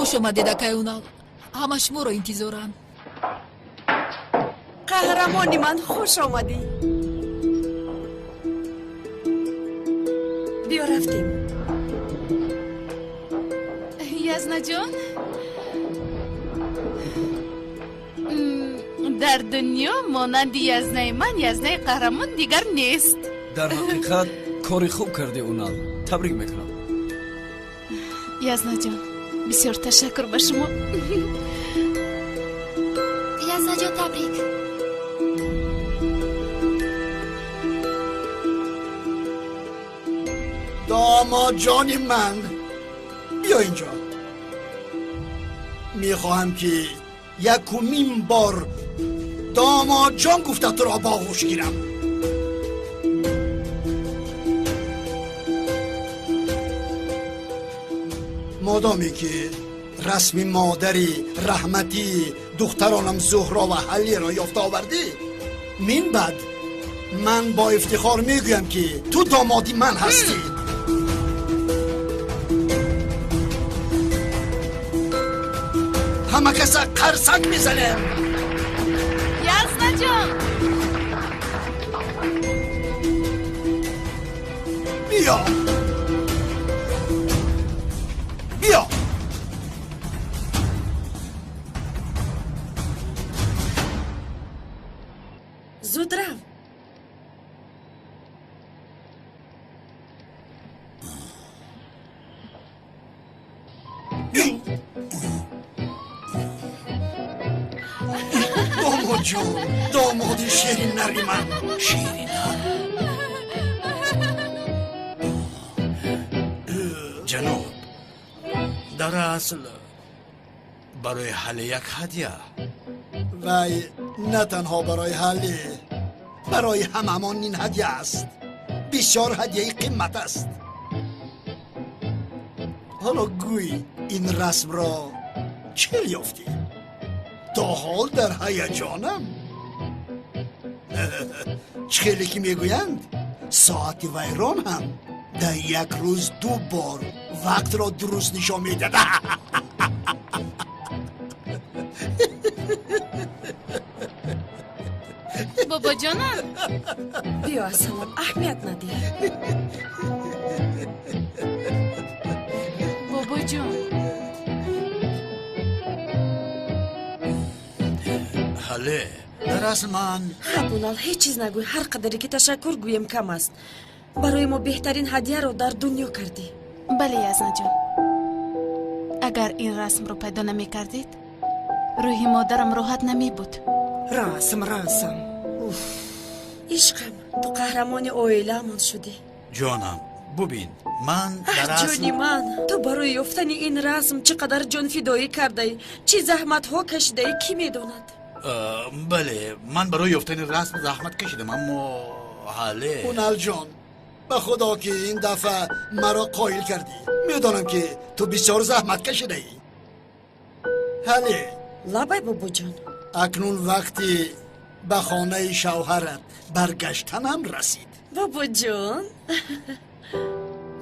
Хуш омадед, акай Унал. Ҳама шуморо интизоранд. Қаҳрамони ман, хуш омадӣ. Биё, рафтем. Язнаҷон, дар дунё монанди язнаи ман язнаи қаҳрамон дигар нест. Дар ҳақиқат кори хуб кардӣ, Унал. Табрик мекунам. Язнаҷон, бисёр ташаккур ба шумо. Язнаҷон, табрик. Домодҷони ман, биё инҷо. Мехоҳам ки якумин бор домодҷон гуфта туро боғӯш гирам. Модоме ки расми модари раҳматии духтаронам Зуҳро ва Ҳаллиро ёфта овардӣ, мин баъд ман бо ифтихор мегӯям ки ту домоди ман ҳастӣ. Ҳама каса қарсак мезанем. Язнаҷон, биё, биё. Зуд рав. Домодҷон, домоди шириннари ман. Шириннар? Ҷаноб, дар асл барои ҳалли як ҳадя. Вай на танҳо барои ҳалли, барои ҳамамон ин ҳадя аст. Бисёр ҳадияи қимат аст. Ҳоло гӯй, ин расмро чӣ ёфтӣ? То ҳол дар ҳаяҷонам. Чӣ хеле ки мегӯянд, соати вайрон ҳам дар як рӯз ду бор вақтро дуруст нишон медиҳад. Бобоҷонам, биё, ассалом, аҳамият надиҳ. Бобоҷон, ҳале, дар асл ман Хаб, Унал, ҳеҷ чиз нагӯй. Ҳар қадаре ки ташаккур гӯем, кам аст. Барои мо беҳтарин ҳадияро дар дунё кардӣ. Бале, Язнаҷон, агар ин расмро пайдо намекардед, рӯҳи модарам роҳат намебуд. Расм, расм. Ишқам, ту қаҳрамони оилаамон шудӣ. Ҷонам, бубин, ман дар асл Ҷони ман, ту барои ёфтани ин расм чӣ қадар ҷонфидоӣ кардаӣ, чӣ заҳматҳо кашидаӣ, кӣ медонад? Бале, ман барои ёфтани расм заҳмат кашидам, аммо ҳале. Уналҷон, ба худо ки ин дафъа маро қоил кардӣ. Медонам ки ту бисёр заҳмат кашидаӣ. Ҳале. Лабай, бобоҷон. Акнун вақти ба хонаи шавҳарат баргаштанам расид. Бобоҷон.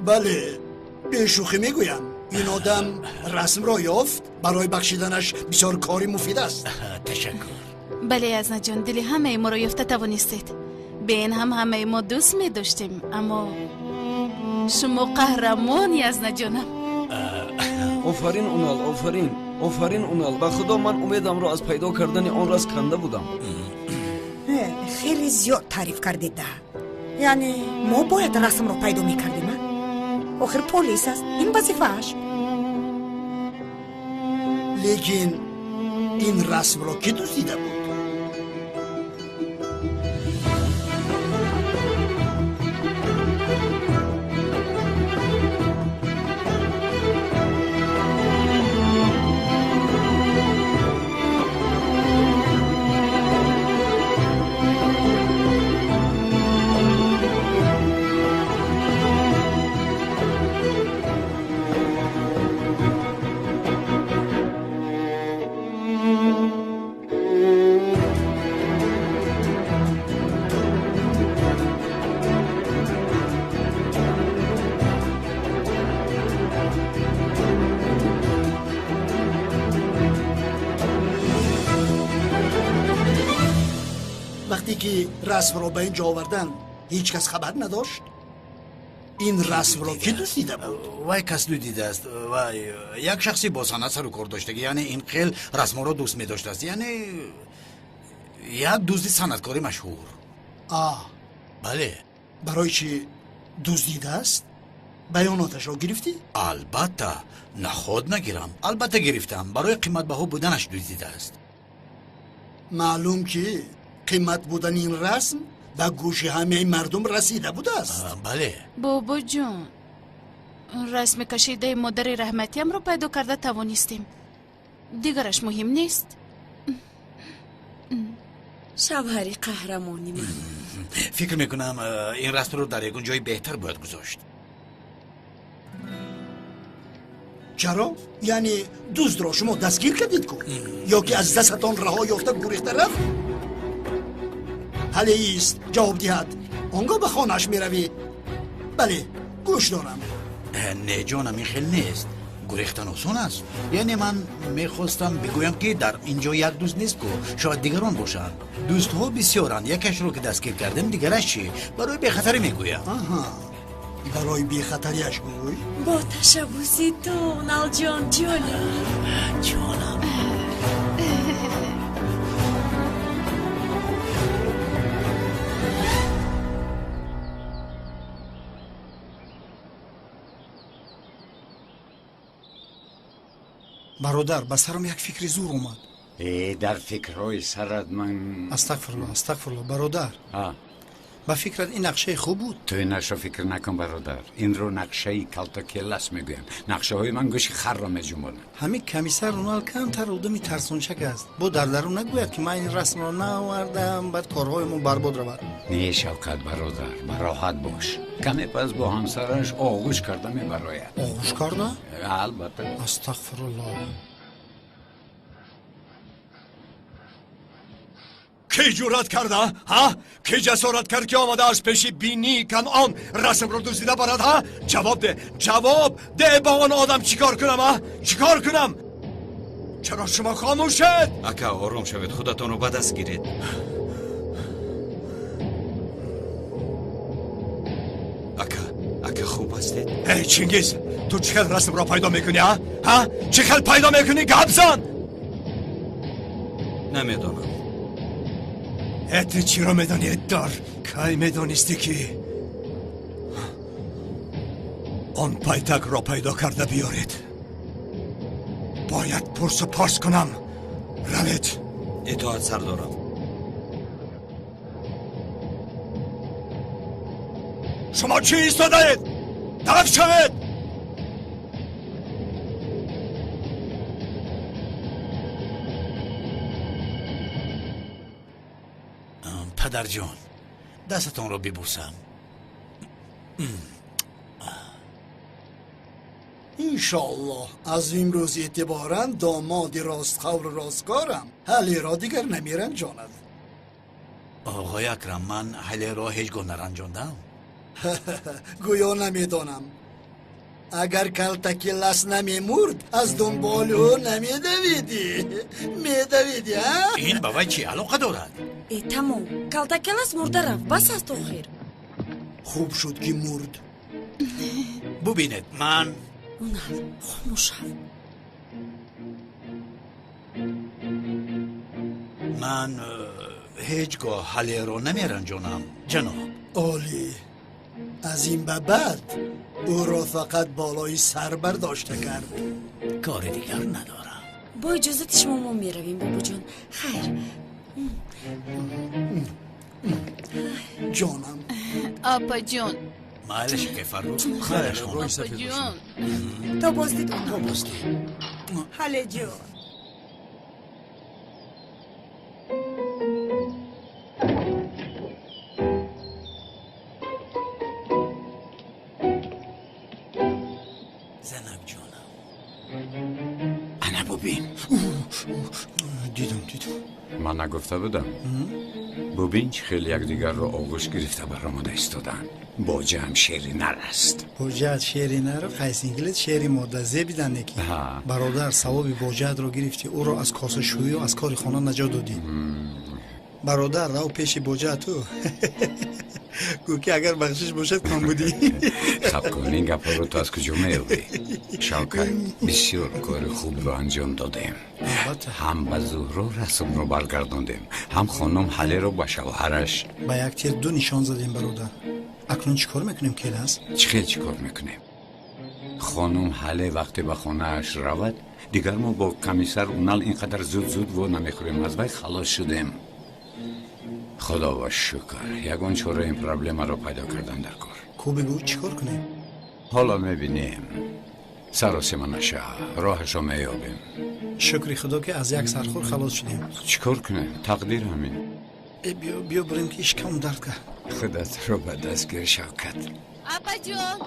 Бале, бешӯхӣ мегӯям. Ин одам расмро ёфт, барои бахшиданаш бисёр кори муфид аст. Ташаккур. Бале, Язнаҷон, дили ҳамаи моро ёфта тавонистед. Бе ин ҳам ҳамаи мо дӯст медоштем, аммо шумо қаҳрамон, Язнаҷонам. Офарин, Унал, офарин, офарин, Унал. Ба худо, ман умедамро аз пайдо кардани он расм канда будам. Хеле зиёд таъриф кардеда. Яъне мо бояд расмро пайдо мекардем, а? Охир полис аст, ин вазифааш. Лекин ин расмро кӣ дуздида буд? ки расмро ба ин ҷо овардан, ҳеҷ кас хабар надошт? Ин расмро кӣ дуздида буд? Вай кас дуздидааст. Вай як шахси бо санъат сару кор доштагӣ, яъне ин хел расмҳоро дӯст медоштааст, яъне як дузди санъаткори машҳур. Бале. Барои чӣ дуздидааст? Баёноташро гирифтӣ? Албатта, наход нагирам. Албатта гирифтам. Барои қиматбаҳо буданаш дуздидааст. Маълум ки қимат будани ин расм ба гӯши ҳамаи мардум расида будааст. Бале. Бобоҷон, расми кашидаи модари раҳматиамро пайдо карда тавонистем. Дигараш муҳим нест. Шавҳари қаҳрамони ман. Фикр мекунам, ин расмро дар ягон ҷои беҳтар бояд гузошт. Чаро? Яъне дуздро шумо дастгир кардед ку? Ё ки аз дастатон раҳо ёфта гурехта рафт? Ҳале ист, ҷавоб диҳад. Он гоҳ ба хонааш меравӣ. Бале, гӯш дорам. Не ҷонам, ин хел нест. Гурехтан осон аст. Яъне ман мехостам бигӯям, ки дар ин ҷо як дузд нест ку, шояд дигарон бошанд. Дӯстҳо бисёранд. Якашро ки дастгир кардем, дигараш чӣ? Барои бехатарӣ мегӯям. Барои бехатариаш гӯй? Бо ташаббуси ту, Налҷон, ҷонам. Ҷонам. Бародар, ба сарам як фикри зур омад. Дар фикрҳои сарат ман. Астағфирулло, астағфирулло, бародар. Ба фикрат ин нақшаи хуб буд? Ту ин нақшаро фикр накун, бародар. Инро нақшаи калтакелас мегӯянд. Нақшаҳои ман гӯши харро меҷунбонанд. Ҳамин комиссар Унал камтар одами тарсончак аст. Бо дар дарун нагӯяд, ки ман ин расмро наовардам, баъд корҳои мо барбод равад. Не, Шавкат бародар, бароҳат бош. Каме пас бо ҳамсараш оғӯш карда мебарояд. Оғӯш карда? Албатта. Астағфирулло. Ки ҷуръат карда, ҳа? Ки ҷасорат кард, ки омада аз пеши бинии Канъон расмро дуздида барад, ҳа? Ҷавоб де, ҷавоб де, ба он одам чӣ кор кунам, ҳа? Чӣ кор кунам? Чаро шумо хомӯшед? Ака, ором шавед, худатонро ба даст гиред. Ака, ака, хуб ҳастед? Эй, Чингиз, ту чӣ хел расмро пайдо мекунӣ, ҳа? Ҳа? Чӣ хел пайдо мекунӣ? Гап зан! Намедонам. Ту чиро медонӣ, дар? Кай медонистӣ, ки он пайтакро пайдо карда биёред? Бояд пурсу пос кунам. Равед. Итоат, сардорам. Шумо чӣ истодаед? Дафт шавед! Падарҷон, дастатонро бибӯсам. Иншоаллоҳ, аз имрӯз эътиборан домоди ростқавлу росткорам ҳалеро дигар намеранҷонад. Оғои Акрам, ман ҳалеро ҳеҷ гоҳ наранҷондам. Гӯё намедонам. Агар калтакилас намемурд, аз дунболи ӯ намедавидӣ. Медавидӣ, а? Ин ба вай чӣ алоқа дорад? Э, тамом, калтакелас мурда рафт, бас аст охир. Хуб шуд, ки мурд. Бубинед, ман. Унал, хомӯш шав. Ман ҳеҷ гоҳ ҳалеро намеранҷонам, ҷаноб. Олӣ. Аз ин ба баъд ӯро фақат болои сар бардошта кард. Кори дигар надорам. Бо иҷозати шумо мо меравем, бобоҷон. Хайр. Ҷонам. Апаҷон. Майлаш, акай Фаррух. Хайр. Апаҷон. То боздид. То боздид. Ҳалеҷон. Занак ҷонам. Ана бубин. Дидам, дидам. Ман нагуфта будам? Бубин, чӣ хел якдигарро оғӯш гирифта баромада истоданд. Боҷаам шери нар аст. Боҷаат шери нар, қайсинглит шери мода. Зебидан неки. Бародар, савоби боҷаатро гирифтӣ, ӯро аз косашӯию аз кори хона наҷот додӣ. Бародар, рав пеши боҷа ту. Гӯ ки агар бахшиш бошад, кам будӣ. Хаб кун, ин гапҳоро ту аз куҷо меёбӣ? Шавкат, бисёр кори хубро анҷом додем. Ҳам ба Зуҳро расмро баргардондем, ҳам хонум Ҳалеро ба шавҳараш. Ба як тир ду нишон задем, бародар. Акнун чӣ кор мекунем, келас? Чӣ хел чӣ кор мекунем? Хонум Ҳале вақте ба хонааш равад, дигар мо бо комиссар Унал ин қадар зуд зуд во намехӯрем. Аз вай халос шудем. Худо ба шукр, ягон чора ин проблемаро пайдо кардан дар кор. Ку бигӯ, чӣ кор кунем? Ҳоло мебинем. Саросима наша, роҳашо меёбем. Шукри худо, ки аз як сархӯр халос шудем. Чӣ кор кунем? Тақдир ҳамин. Э, биё, биё бурем, ки ишкам дард кард. Худатро ба даст гир, Шавкат. Апаҷон.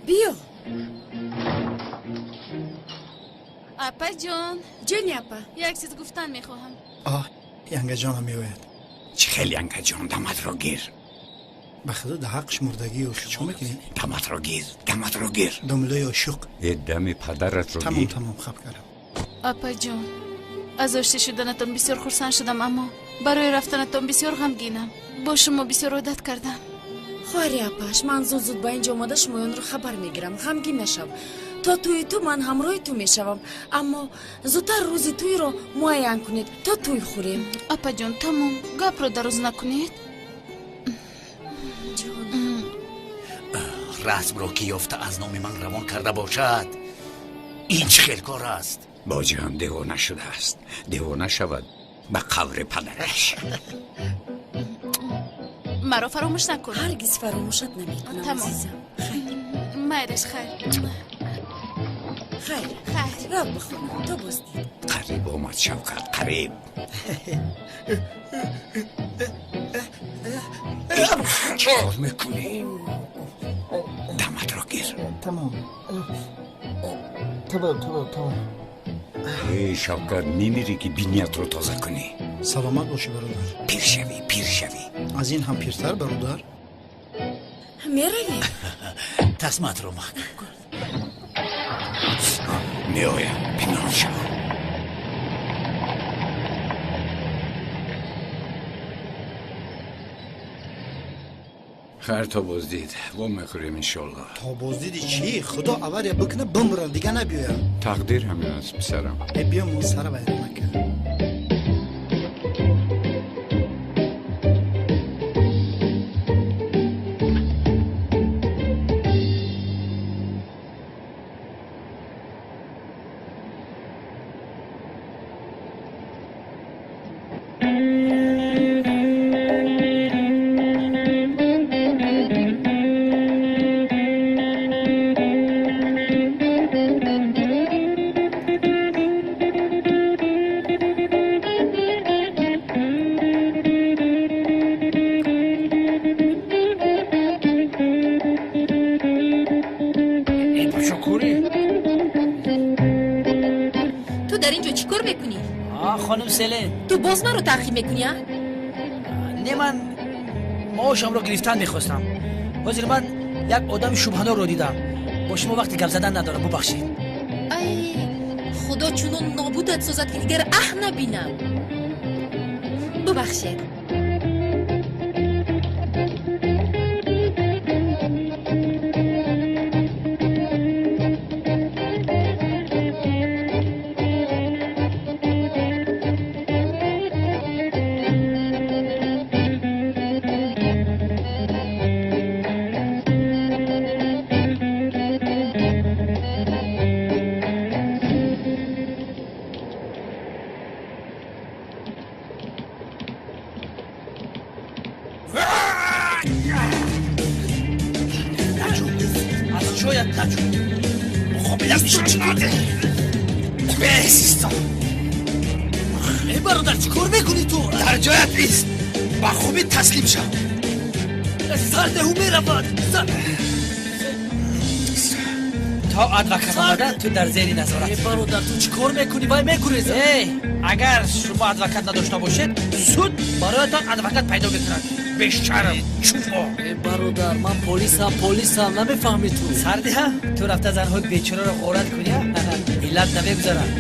Биё. Апаҷон. Ҷони апа. Як чиз гуфтан мехоҳам. Оҳ, янгаҷонам меояд. Чӣ хел янгаҷон? Даматро гир. Ба худо, да ҳаққш мурдагӣ. Охи, чӣ мекунӣ? Даматро гир, даматро гир. Домлаи ошуқ. Э, дами падаратро. Тамом, тамом, хаб кардам. Апаҷон, аз ошти шуданатон бисёр хурсанд шудам, аммо барои рафтанатон бисёр ғамгинам. Бо шумо бисёр одат кардам. Хоҳари апаш, ман зуд зуд ба инҷо омада шумоёнро хабар мегирам. Ғамгин нашав, то тӯи ту ман ҳамроҳи ту мешавам, аммо зудтар рӯзи тӯйро муайян кунед, то тӯй хӯрем. Апаҷон, тамом, гапро дароз накунед. Расмро ки ёфта аз номи ман равон карда бошад, ин чӣ хел кор аст? Боҷиам девона шудааст. Девона шавад, ба қабри падараш. Маро фаромӯш накун. Ҳаргиз фаромӯшат намекунам, азизам. Хайр. Майраш, хайр. Хайр. Хайр. Рав ба хона, то боздид. Қариб омад, Шавкат, қариб. Чӣ кор мекунӣ? Даматро гир. Тамом, тамом, тамом, тамом. Эй, Шавкат, мемирӣ, ки биниятро тоза кунӣ. Саломат бошӣ, бародар. Пир шавӣ, пир шавӣ. Аз ин ҳам пиртар, бародар. Меравем. Тасмаатро маҳкам кун. Меоям, пинҳон шав. Хайр, то боздид во мехӯрем, иншолло. То боздиди чӣ? Худо авария бикуна, бимрам, дига набиёям. Тақдир ҳамин аст, писарам. Э, биё, мо сара вайрон накард. Ту дар ин ҷо чӣ кор мекунӣ? Хонум Селен. Ту боз маро таъқиб мекунӣ, а? Не, ман маошамро гирифтан мехостам. Ҳозир ман як одами шубҳанорро дидам. Бо шумо вақти гап задан надорам, бубахшед. Ай, худо чунон нобудат созад, ки дигар аҳ набинам. Бубахшед. Аз ҷоят наҷун, муқобилат бесистон. Э, бародар, чӣ кор мекунӣ ту? Дар ҷоят бист, ба хубӣ таслим шав. Сардеҳу меравад. То адвокат омада, ту дар зери назорат. Э, бародар, ту чӣ кор мекунӣ? Вай мегурезад. Э, агар шумо адвокат надошта бошед, суд бароятон адвокат пайдо мекунад. Бешарм чумо. Э, бародар, ман полисам, полисам, намефаҳмӣ ту. Сардиҳа, ту рафта занҳои бечораро ғорат кунӣ, иллат намегузарад.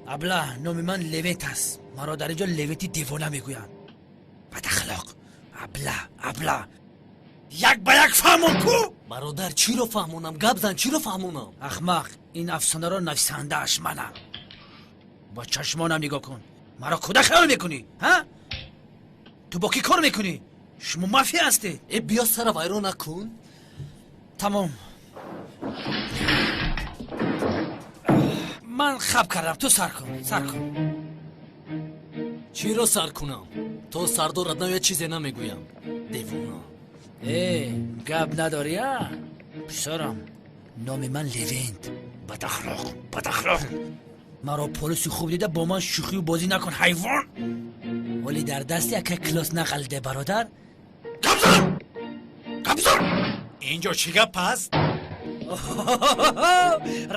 Абла, номи ман Левент аст. Маро дар инҷо Левенти девона мегӯянд. Бадахлоқ. Абла, абла. Як ба як фаҳмон ку? Бародар, чиро фаҳмонам? Гап зан, чиро фаҳмонам? Ахмақ, ин афсонаро нависандааш манам. Бо чашмонам нигоҳ кун. Маро куда хаёл мекунӣ, ҳа? Ту бо кӣ кор мекунӣ? Шумо мафия ҳастед. Э, биё сара вайрон накун. Тамом. Ман хаб кардам, ту сар кун, сар кун. Чиро сар кунам? То сардорат наояд чизе намегӯям. Девона. Э, гап надорӣ, а? Писарам, номи ман Левент. Бадахлоқ, бадахлоқ. Маро полиси хуб дида бо ман шӯхию бозӣ накун, ҳайвон. Вале дар дасти яка клос нағалиде, бародар. Гапзан! Гапзан! Инҷо чӣ гап аст?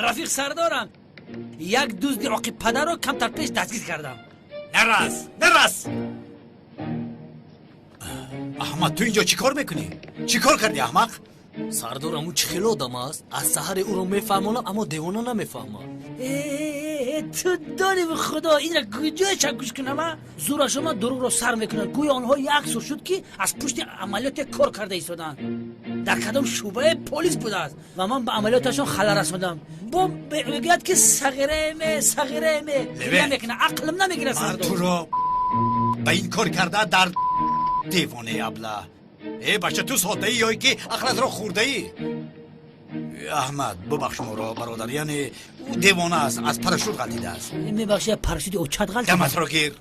Рафиқ сардорам, як дузди оқибпадарро камтар пеш дастгир кардам. Нарас, нарас! Аҳмад, ту инҷо чӣ кор мекунӣ? Чӣ кор кардӣ, аҳмақ? Сардорам, ӯ чӣ хел одам аст? Аз саҳаре ӯро мефаҳмонам, аммо девона намефаҳмад. Ту донӣ ба худо, инра куҷое чакгӯш кунам, а? Зӯраш омад, дурӯғро сар мекунад. Гӯё онҳо як сол шуд, ки аз пушти амалиёте кор карда истоданд. Дар кадом шӯъбаи полис будааст ва ман ба амалиёташон халал расондам. Бо мегӯяд, ки сағираеме, сағираеме. Намекунад, ақлам намегирад, сардор. Ман туро ба ин кор карда дар девонаи абла. Э, бача, ту соддаӣ ё ки ақлатро хӯрдаӣ? Аҳмад, бубахш моро, бародар, яъне ӯ девона аст, аз парашют ғалтидааст. Мебахши, парашюти очат ғалтид. Даматро гир.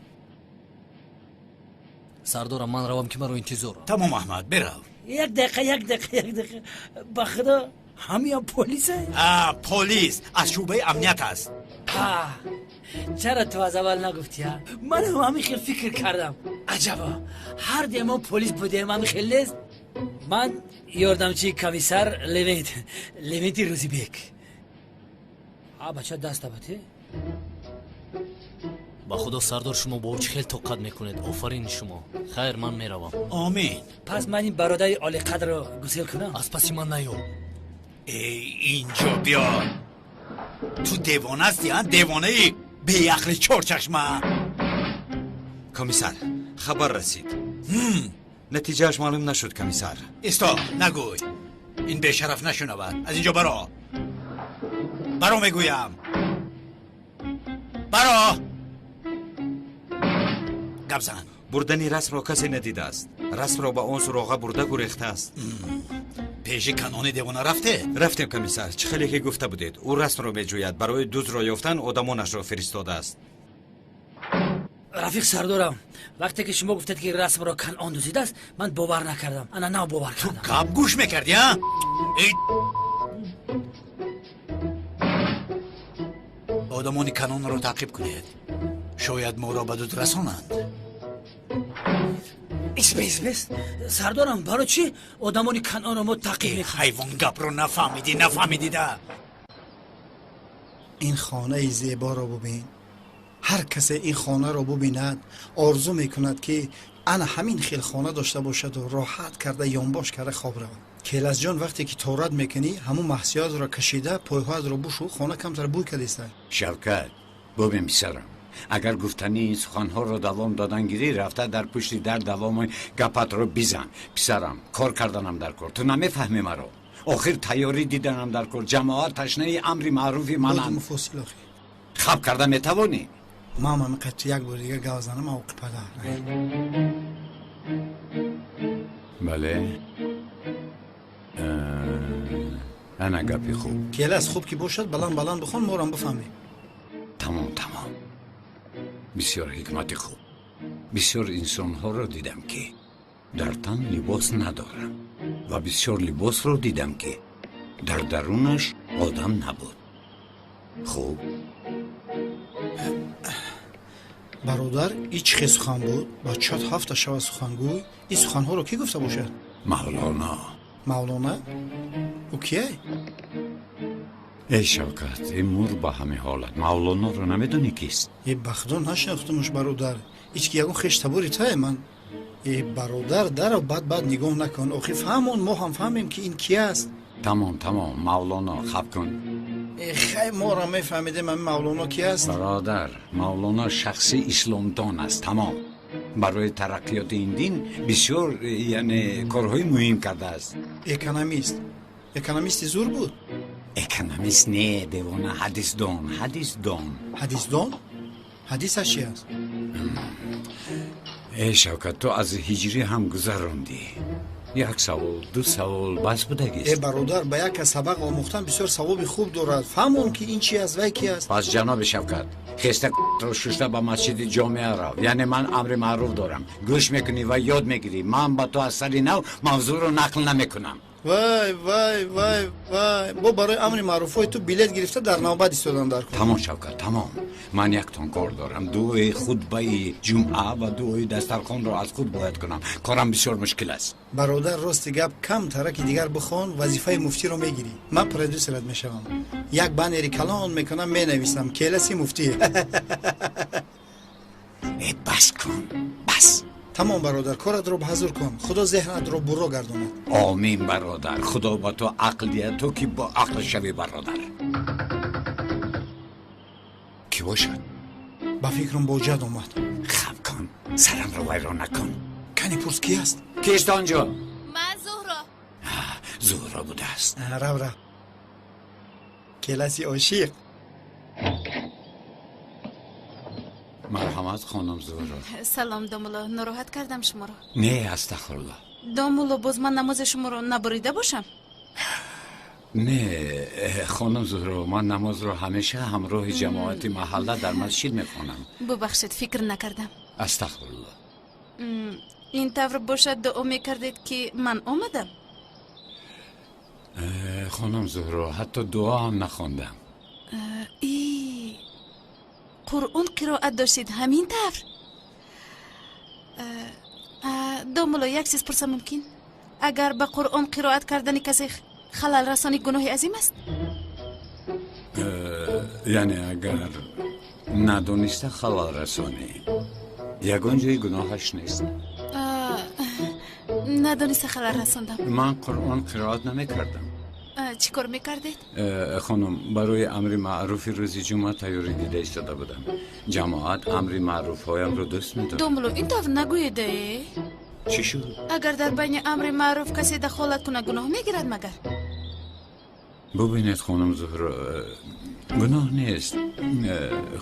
Сардорам, ман равам, ки маро интизорам. Тамом, Аҳмад, бирав. Як дақиқа, як дақиқа, як дақиқа. Ба худо, ҳамиям полисе? А, полис аз шӯъбаи амният аст. Чаро ту аз аввал нагуфтӣ, а? Ман ҳам ҳамин хел фикр кардам. Аҷаба, ҳар дуи мо полис будем, ҳамин хел нест? Ман ёрдамчии комиссар Левент, Левенти Рӯзибек. А, бача, даст абате? Ба худо, сардор, шумо бо ӯ чӣ хел тоқат мекунед? Офарин шумо. Хайр, ман меравам. Омин. Пас ман ин бародари олиқадрро гусел кунам? Аз паси ман наё. Э, инҷо биё. Ту девона ҳастӣ, а? Девонаи беақли чорчашма. Комиссар, хабар расид. Натиҷааш маълум нашуд, комиссар. Исто, нагӯй. Ин бешараф нашунавад. Аз инҷо баро. Баро мегӯям. Баро. Гап зан. Бурдани расмро касе надидааст. Расмро ба он суроға бурда гурехтааст. Пеши Канони девона рафте? Рафтем, комиссар. Чӣ хеле ки гуфта будед, ӯ расмро меҷӯяд. Барои дузро ёфтан одамонашро фиристодааст. Рафиқ сардорам, вақте ки шумо гуфтед, ки расмро Канъон дуздидааст, ман бовар накардам. Ана нав бовар кардам. Ту гап гӯш мекардӣ, а? Одамони Канонро таъқиб кунед. Шояд моро ба дуд расонанд. Бес, бес, бес. Сардорам, барои чӣ одамони Канъонро мо таъқиб мекунем? Ҳайвон, гапро нафаҳмидӣ, нафаҳмидида. Ин хонаи зеборо бубин. Ҳар касе ин хонаро бубинад, орзу мекунад, ки ана ҳамин хел хона дошта бошаду роҳат карда ёнбош карда хоб равад. Келасҷон, вақте ки торат мекунӣ, ҳамун маҳсиётро кашида пойҳоятро бушу, хона камтар бӯй кадеста. Шавкат, бубин, писарам, агар гуфтани ин суханҳоро давом додан гирӣ, рафта дар пушти дар давоми гапатро бизан. Писарам, кор карданам дар кор. Ту намефаҳмӣ маро. Охир тайёрӣ диданам дар кор. Ҷамоат ташнаи амри маъруфи мананд. Муфосил охи. Хаб карда метавонӣ? Ман ҳам қат як бор дига гап занам, оқи падар. Бале, ана гапи хуб. Келас, хуб ки бошад, баланд баланд бихон, морам бифаҳмем. Тамом, тамом. Бисёр ҳикмати хуб. Бисёр инсонҳоро дидам, ки дар тан либос надоранд, ва бисёр либосро дидам, ки дар дарунаш одам набуд. Хуб. Бародар, и чӣ хел сухан буд? Бачаат ҳафта шава сухангӯй. Ин суханҳоро кӣ гуфта бошад? Мавлоно. Мавлона? Ӯ кие? Эй Шавкат, эй мур ба ҳамин ҳолат. Мавлоноро намедонӣ кист? Э, ба худо нашинохтумуш, бародар. Ҳеч ки ягон хеш табори тае ман. Э, бародар, даро бад бад нигоҳ накун. Охи фаҳмон, мо ҳам фаҳмем, ки ин ки аст. Тамом, тамом, Мавлоно, хаб кун. Хай, моро мефаҳмидем, ҳамин Мавлоно ки аст. Бародар, Мавлоно шахси исломдон аст, тамом. Барои тараққиёти ин дин бисёр, яъне, корҳои муҳим кардааст. Экономист, экономисти зур буд. Экономист не, девона, ҳадисдон, ҳадисдон. Ҳадисдон? Ҳадисаш чи аст? Э, Шавкат, ту аз ҳиҷрӣ ҳам гузарондӣ. Як савол, ду савол бас будагист. Э, бародар, ба як кас сабақ омӯхтан бисёр савоби хуб дорад. Фаҳмон, ки ин чи аст, вай ки аст. Пас, ҷаноби Шавкат, хеста ро шушта ба масҷиди ҷомеа рав. Яъне ман амри маъруф дорам, гӯш мекунӣ ва ёд мегирӣ. Ман ба ту аз сари нав мавзӯъро нақл намекунам. Вай, вай, вай, вай, бо барои амри маъруфҳои ту билет гирифта дар навбат истодан дар кор. Тамом, Шавкат, тамом. Ман яктон кор дорам: дуои хутбаи ҷумъа ва дуои дастархонро аз худ бояд кунам. Корам бисёр мушкил аст. Бародар, рости гап, кам тараки дигар бихон, вазифаи муфтиро мегирӣ. Ман продюсерат мешавам. Як баннери калон мекунам, менависам: «Келаси муфтӣ». Э, бас кун, бас. Тамом, бародар, коратро ба ҳазур кун. Худо зеҳнатро бурро гардонад. Омин, бародар. Худо ба ту ақл диҳад, то ки бо ақл шавӣ. Бародар, кӣ бошад? Ба фикрам, боҷад омад. Хаб кун, сарамро вайрон накун. Кани, пурс, ки аст? Кист он ҷо? Ман, Зуҳро. Зуҳро будааст. Рав, рав, келаси ошиқ. Марҳамат, хонум Зуҳро. Салом, домулло, нороҳат кардам шуморо? Не, астағфирулло. Домулло, боз ман намози шуморо набурида бошам? Не, хонум Зуҳро, ман намозро ҳамеша ҳамроҳи ҷамоати маҳалла дар масҷид мехонам. Бубахшед, фикр накардам. Астағфирулло. Ин тавр бошад, дуо мекардед, ки ман омадам? Хонум Зуҳро, ҳатто дуо ҳам нахондам. И Қуръон қироат доштед, ҳамин тавр? Домулло, як чиз пурсам мумкин? Агар ба Қуръон қироат кардани касе халал расонӣ, гуноҳи азим аст? Яъне агар надониста халал расонӣ, ягон ҷои гуноҳаш нест. Надониста халал расондам. Ман Қуръон қироат намекардам. Чӣ кор мекардед? Хонум, барои амри маъруфи рӯзи ҷумъа тайёрӣ дида истода будам. Ҷамоат амри маъруфҳоямро дӯст медорад. Домулло, ин тавр нагӯеда. Чӣ шуд? Агар дар байни амри маъруф касе дахолат кунад, гуноҳ мегирад магар? Бубинед, хонум Зуҳро, гуноҳ нест.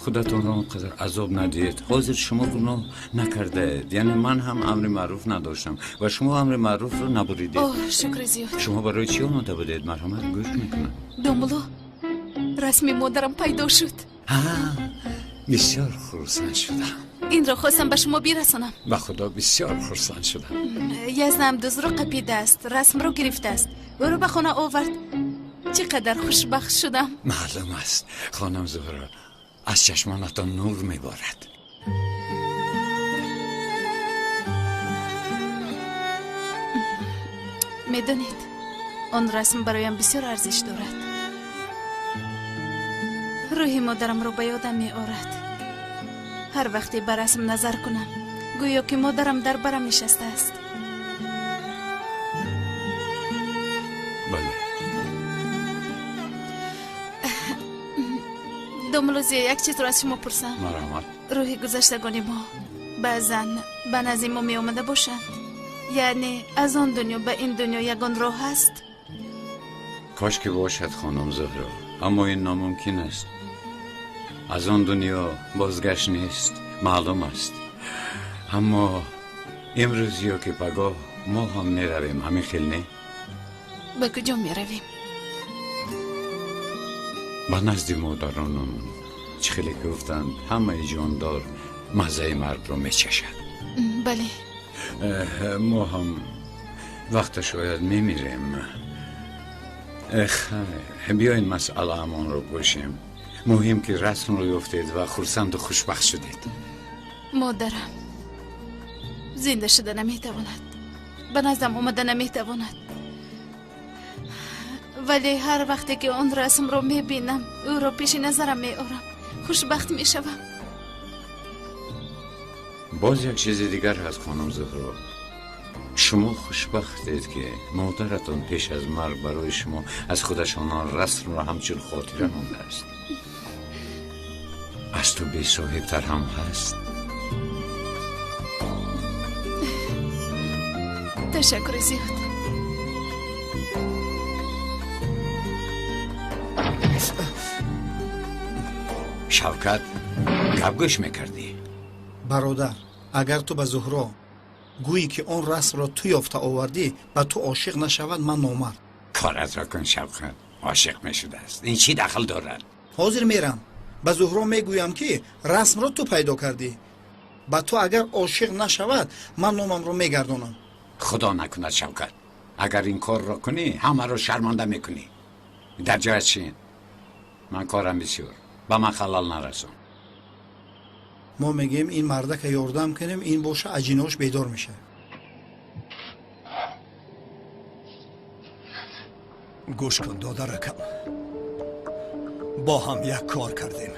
Худатонро он қадар азоб надиҳед. Ҳозир шумо гуноҳ накардаед. Яъне ман ҳам амри маъруф надоштам ва шумо амри маъруфро набуридед. Оҳ, шукри зиёд. Шумо барои чӣ омода будед? Марҳамат, гӯш мекунам. Домулло, расми модарам пайдо шуд. Бисёр хурсанд шудам. Инро хостам ба шумо бирасонам. Ба худо, бисёр хурсанд шудам. Язнам дузро қапидааст, расмро гирифтааст, ӯро ба хона овард. Чӣ қадар хушбахт шудам! Маълум аст, хонум Зуҳро, аз чашмонатон нур меборад. Медонед, он расм бароям бисёр арзиш дорад. Рӯҳи модарамро ба ёдам меорад. Ҳар вақте ба расм назар кунам, гӯё ки модарам дар барам нишастааст. Бале. Домулло Зия, як чизро аз шумо пурсам? Марҳамат. Рӯҳи гузаштагони мо баъзан ба назди мо меомада бошанд? Яъне аз он дунё ба ин дунё ягон роҳ ҳаст? Кош ки бошад, хонум Зуҳро, аммо ин номумкин аст. Аз он дунё бозгашт нест, маълум аст. Аммо имрӯз ё ки пагоҳ мо ҳам меравем, ҳамин хел не? Ба куҷо меравем? Ба назди модаронамон. Чӣ хеле ки гуфтанд, ҳамаи ҷондор маззаи маргро мечашад. Бале. Мо ҳам вақташ ояд, мемирем. Хайр, биёед, масъалаамонро пӯшем. Муҳим ки расмро ёфтед ва хурсанду хушбахт шудед. Модарам зинда шуда наметавонад, ба наздам омада наметавонад, вале ҳар вақте ки он расмро мебинам, ӯро пеши назарам меорам, хушбахт мешавам. Боз як чизи дигар ҳаст, хонум Зуҳро. Шумо хушбахтед, ки модаратон пеш аз марг барои шумо аз худашон он расмро ҳамчун хотира мондааст. Аз ту бесоҳибтар ҳам ҳаст. Ташаккури зиёд. Шавкат, гап гӯш мекардӣ? Бародар, агар ту ба Зуҳро гӯӣ, ки он расмро ту ёфта овардӣ, ба ту ошиқ нашавад, ман номард. Коратро кун, Шавкат. Ошиқ мешудааст, ин чӣ дахл дорад? Ҳозир мерам, ба Зуҳро мегӯям, ки расмро ту пайдо кардӣ. Ба ту агар ошиқ нашавад, ман номамро мегардонам. Худо накунад, Шавкат. Агар ин корро кунӣ, ҳамаро шарманда мекунӣ. Дар ҷоят шин, ман корам бисёр, ба ман халал нарасон. Мо мегӯем, ин мардака ёрдам кунем, ин боша аҷинош бедор мешавад. Гӯш кун, додаракам, бо ҳам як кор кардем.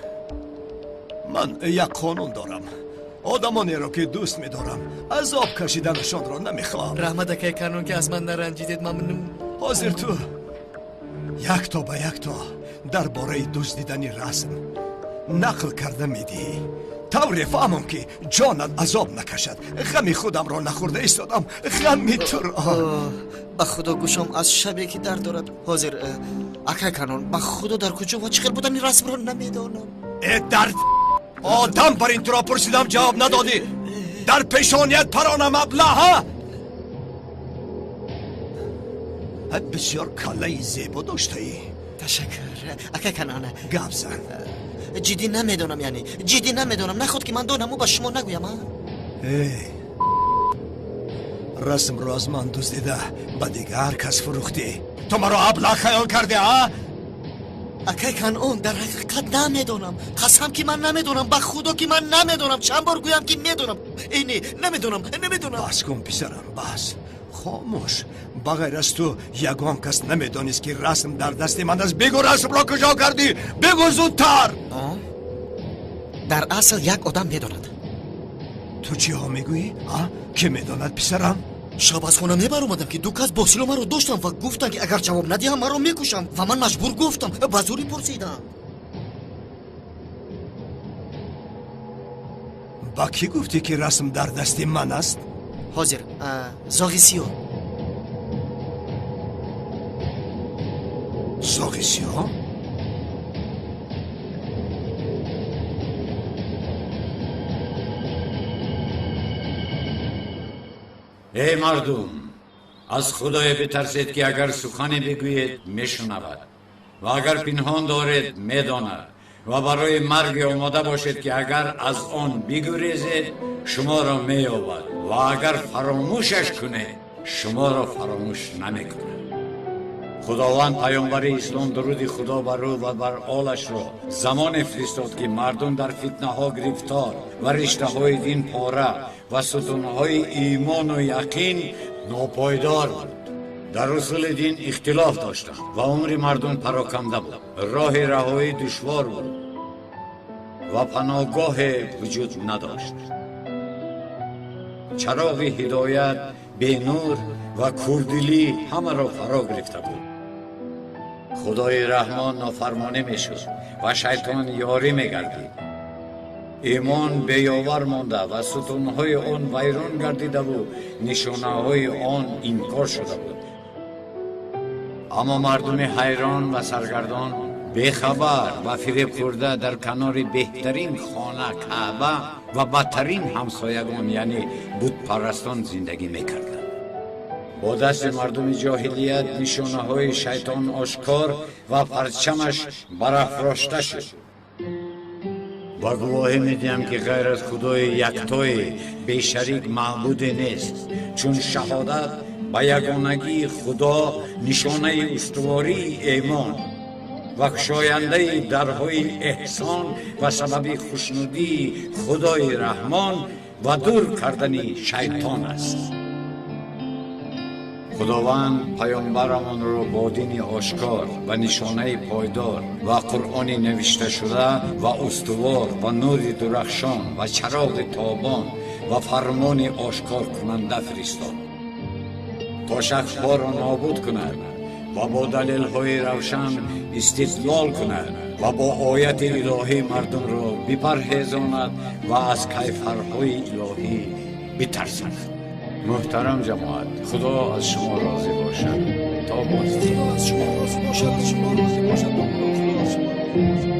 Ман як қонун дорам: одамонеро, ки дӯст медорам, азоб кашиданашонро намехоҳам. Раҳмат, акай Канон, ки аз ман наранҷидед, мамнун. Ҳозир ту якто ба якто дар бораи дуздидани расм нақл карда медиҳӣ, тавре фаҳмам, ки ҷонат азоб накашад. Ғами худамро нахӯрда истодам, ғами туро. Ба худо, гӯшом аз шабе ки дард дорад. Ҳозир, акай Канон, ба худо, дар куҷо ва чӣ хел будани расмро намедонам. Э, дард одам, бар ин туро пурсидам, ҷавоб надодӣ. Дар пешоният паронам, аблаҳа. Бисёр каллаи зебо доштаӣ. Ташаккур, акай Канон. Гап зан. Ҷиддӣ намедонам, яъне ҷиддӣ намедонам. Наход ки ман донаму ба шумо нагӯям, а? Эй, расмро аз ман дуздида, ба дигар кас фурӯхтӣ. Ту маро аблаҳ хаёл кардӣ, а? Акай Канон, дар ҳақиқат намедонам. Қасам, ки ман намедонам. Ба худо, ки ман намедонам. Чанд бор гӯям, ки медонам? Ини, намедонам, намедонам. Бас кун, писарам, бас, хомӯш. Ба ғайр аз ту ягон кас намедонист, ки расм дар дасти ман аст. Бигӯ, расмро куҷо кардӣ? Бигӯ зудтар. Дар асл як одам медонад. Ту чиҳо мегӯӣ, а? Кӣ медонад, писарам? Шаб аз хона мебаромадам, ки ду кас бо силоҳ маро доштанд ва гуфтанд, ки агар ҷавоб надиҳам, маро мекушам, ва ман маҷбур гуфтам, ба зӯрӣ пурсидам. Ба кӣ гуфтӣ, ки расм дар дасти ман аст? Ҳозир, зоғи сиёҳ. Зоғи сиёҳ? Эй мардум, аз худое битарсед, ки агар сухане бигӯед, мешунавад, ва агар пинҳон доред, медонад, ва барои марге омода бошед, ки агар аз он бигурезед, шуморо меёбад, ва агар фаромӯшаш кунед, шуморо фаромӯш намекунад. Худованд паёмбари ислом, дуруди худо бар ӯ ва бар олашро, замоне фиристод, ки мардум дар фитнаҳо гирифтор ва риштаҳои дин пора ва сутунҳои имону яқин нопойдор буд. Дар усули дин ихтилоф доштанд ва умри мардум пароканда буд. Роҳи раҳоӣ душвор буд ва паноҳгоҳе вуҷуд надошт. Чароғи ҳидоят бенур ва курдилӣ ҳамаро фаро гирифта буд. Худои раҳмон нофармонӣ мешуд ва шайтон ёрӣ мегардид. Имон беёвар монда ва сутунҳои он вайрон гардидаву нишонаҳои он инкор шуда буд. Аммо мардуми ҳайрон ва саргардон, бехабар ва фиребхӯрда, дар канори беҳтарин хона, Каъба, ва бадтарин ҳамсоягон, яъне бутпарастон, зиндагӣ мекарданд. Бо дасти мардуми ҷоҳилият нишонаҳои шайтон ошкор ва парчамаш барафрошта шуд. Ва гувоҳӣ медиҳам, ки ғайр аз худои яктое бешарик маъбуде нест, чун шаҳодат ба ягонагии худо нишонаи устувории эъмон ва кушояндаи дарҳои эҳсон ва сабаби хушнудии худои раҳмон ва дур кардани шайтон аст. Худованд паёмбарамонро бо дини ошкор ва нишонаи пойдор ва қуръони навишташуда ва устувор ва нури дурахшон ва чароғи тобон ва фармони ошкоркунанда фиристод. То шакҳоро нобуд кунад ва бо далелҳои равшан истидлол кунад ва бо ояти илоҳӣ мардумро бипарҳезонад ва аз кайфарҳои илоҳӣ битарсонад. Муҳтарам ҷамоат, Худо аз шумо розӣ бошад. То боз. Худо аз шумо розӣ бошад, шумо розӣ бошад. Худо аз шумо розӣ бошад.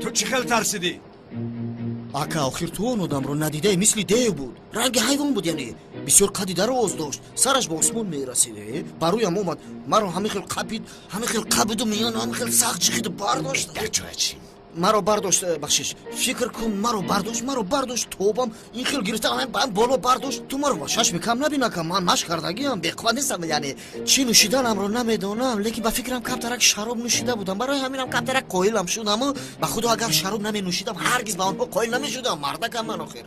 Ту чӣ хел тарсидӣ? Ака, охир ту он одамро надидаи, мисли дев буд, ранги ҳайвон буд, яъне бисёр қадди дароз дошт, сараш ба осмон мерасид. Ба рӯям омад, маро ҳамин хел қапид, ҳамин хел қапиду миёну ҳамин хел сахт ҷихиду бардошт. Дар ҷоя чӣ? Маро бардошт, бахшиш, фикр кун, маро бардошт, маро бардошт, тобам ин хел гирифта, ҳамин боло бардошт. Ту маро ба чашми кам набин, ака, ман машқ кардагиам, беқувват нестам, яъне чӣ нӯшиданамро намедонам, лекин ба фикрам камтарак шароб нӯшида будам, барои ҳаминам камтарак қоилам шудаму ба худо агар шароб наменӯшидам, ҳаргиз ба онҳо қоил намешудам. Мардакам ман охир.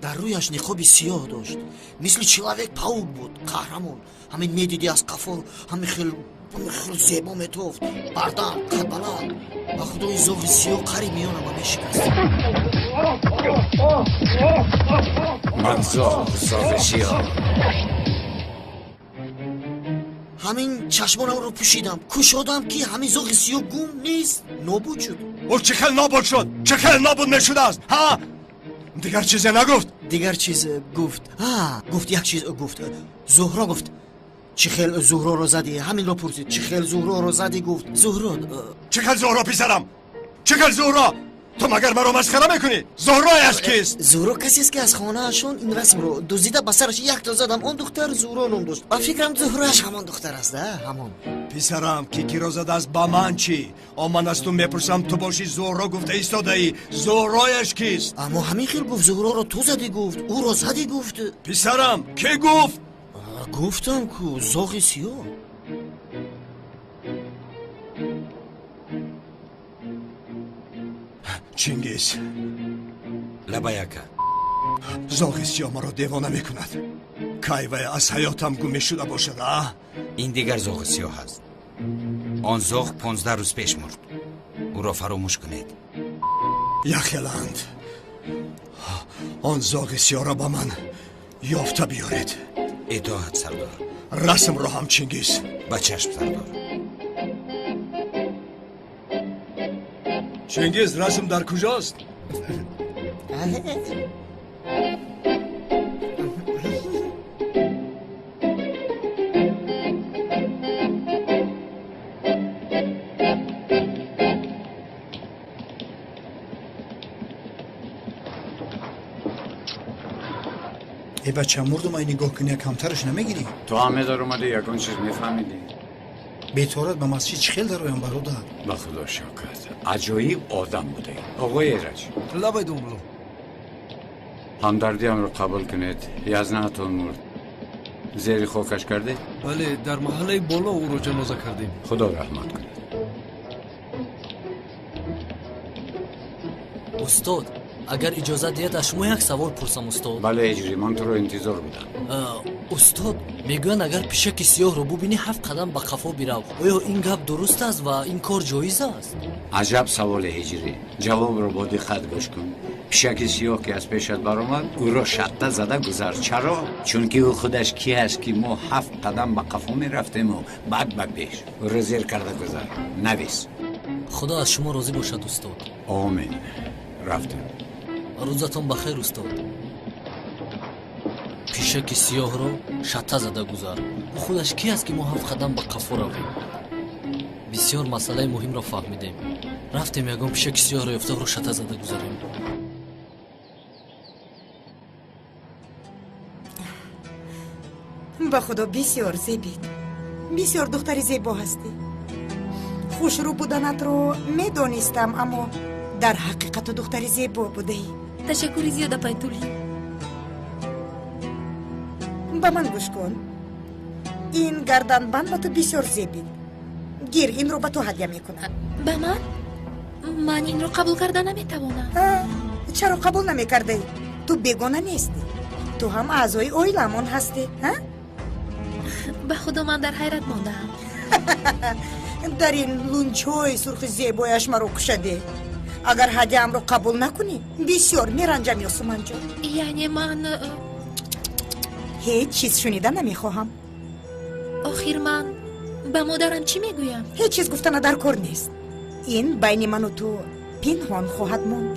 Дар рӯяш ниқоби сиёҳ дошт, мисли человек паук буд, қаҳрамон. Ҳамин медидӣ аз қафо, ҳамин хел зебо метофт, бардам, қадбаланд. Ба худои зоғи сиёҳ қари миёнама мешикаст. Ман зоғ, зоғи сиёҳ. Ҳамин чашмонамро пӯшидам, кушодам ки ҳамин зоғи сиёҳ гум нест, нобуд шуд. Ӯ чӣ хел нобуд шуд? Чӣ хел нобуд мешудааст? Ҳа, дигар чизе нагуфт? Дигар чиз гуфт, гуфт, як чиз гуфт. Зуҳро гуфт, чӣ хел Зуҳроро задӣ? Ҳаминро пурсид, чӣ хел Зуҳроро задӣ? Гуфт Зуҳро. Чӣ хел Зуҳро, писарам? Чӣ хел Зуҳро? Ту магар маро масхара мекунӣ? Зуҳрояш кист? Зуҳро касест ки аз хонаашон ин расмро дуздида, ба сараш якто задам. Он духтар Зуҳро ном дошт, ба фикрам Зуҳрояш ҳамон духтар аст, ҳамон. Писарам, ки киро задааст, ба ман чӣ? О, ман аз ту мепурсам, ту бошӣ Зуҳро гуфта истодаӣ. Зуҳрояш кист? Аммо ҳамин хел гуфт, Зуҳроро ту задӣ гуфт, ӯро задӣ гуфт. Писарам, кӣ гуфт? Гуфтам ку, зоғи сиёҳ. Чингиз. Лабай, ака. Зоғи сиёҳ маро девона мекунад. Кай вай аз ҳаётам гум мешуда бошад, а? Ин дигар зоғи сиёҳ аст. Он зоғ 15 рӯз пеш мурд. Ӯро фаромӯш кунед. Яхеланд. Он зоғи сиёҳро ба ман ёфта биёред. Итоат, сардор. Расмро ҳам, Чингиз. Ба чашм, сардор. Чингиз, расм дар куҷост? Э бача, мурдум, ай нигоҳ кунӣ, камтараш намегирӣ? Ту ҳам медаромадӣ, ягон чиз мефаҳмидӣ. Беторат ба масҷид чӣ хел дароям, бародар? Ба худо шокат, аҷоиб одам будаӣ, оғои Эраҷ. Лабай, домло. Ҳамдардиамро қабул кунед, язнаатон мурд. Зери хокаш кардед? Бале, дар маҳаллаи боло ӯро ҷаноза кардем. Худо раҳмат кунад. Устод, агар иҷозат диҳед, аз шумо як савол пурсам, устод. Бале, Ҳиҷрӣ, ман туро интизор будам. Устод, мегӯянд агар пишаки сиёҳро бубинӣ, ҳафт қадам ба қафо бирав. Оё ин гап дуруст аст ва ин кор ҷоиз аст? Аҷаб саволе, Ҳиҷрӣ. Ҷавобро бо диққат гӯш кун. Пишаки сиёҳ ки аз пешат баромад, ӯро шатта зада гузар. Чаро? Чунки ӯ худаш ки аст, ки мо ҳафт қадам ба қафо мерафтему баъд ба пеш? Ӯро зер карда гузар. Навис. Худо аз шумо розӣ бошад, устод. Омин. Рафтем. Рӯзатон ба хайр, устод. Пишаки сиёҳро шатта зада гузар. Ӯ худаш ки аст, ки мо ҳафт қадам ба қафо равем? Бисёр масъалаи муҳимро фаҳмидем. Рафтем, ягон пишаки сиёҳро ёфта, ӯро шатта зада гузарем. Ба худо бисёр зебид, бисёр духтари зебо ҳастӣ. Хушрӯ буданатро медонистам, аммо дар ҳақиқату духтари зебо будаӣ. Ташаккури зиёд, апай Тулӣ. Ба ман гӯш кун, ин гарданбанд ба ту бисёр зебид. Гир, инро ба ту ҳадя мекунам. Ба ман? Ман инро қабул карда наметавонам. Чаро қабул намекардаӣ? Ту бегона нестӣ, ту ҳам аъзои оиламон ҳастӣ. Ба худо, ман дар ҳайрат мондаам. Дар ин лунҷҳои сурхи зебояш маро кушаде. Агар ҳадияамро қабул накунӣ, бисёр меранҷам, Ёсуманҷон. Яъне ман ҳеҷ чиз шунида намехоҳам. Охир ман ба модарам чӣ мегӯям? Ҳеҷ чиз гуфтана дар кор нест. Ин байни ману ту пинҳон хоҳад монд.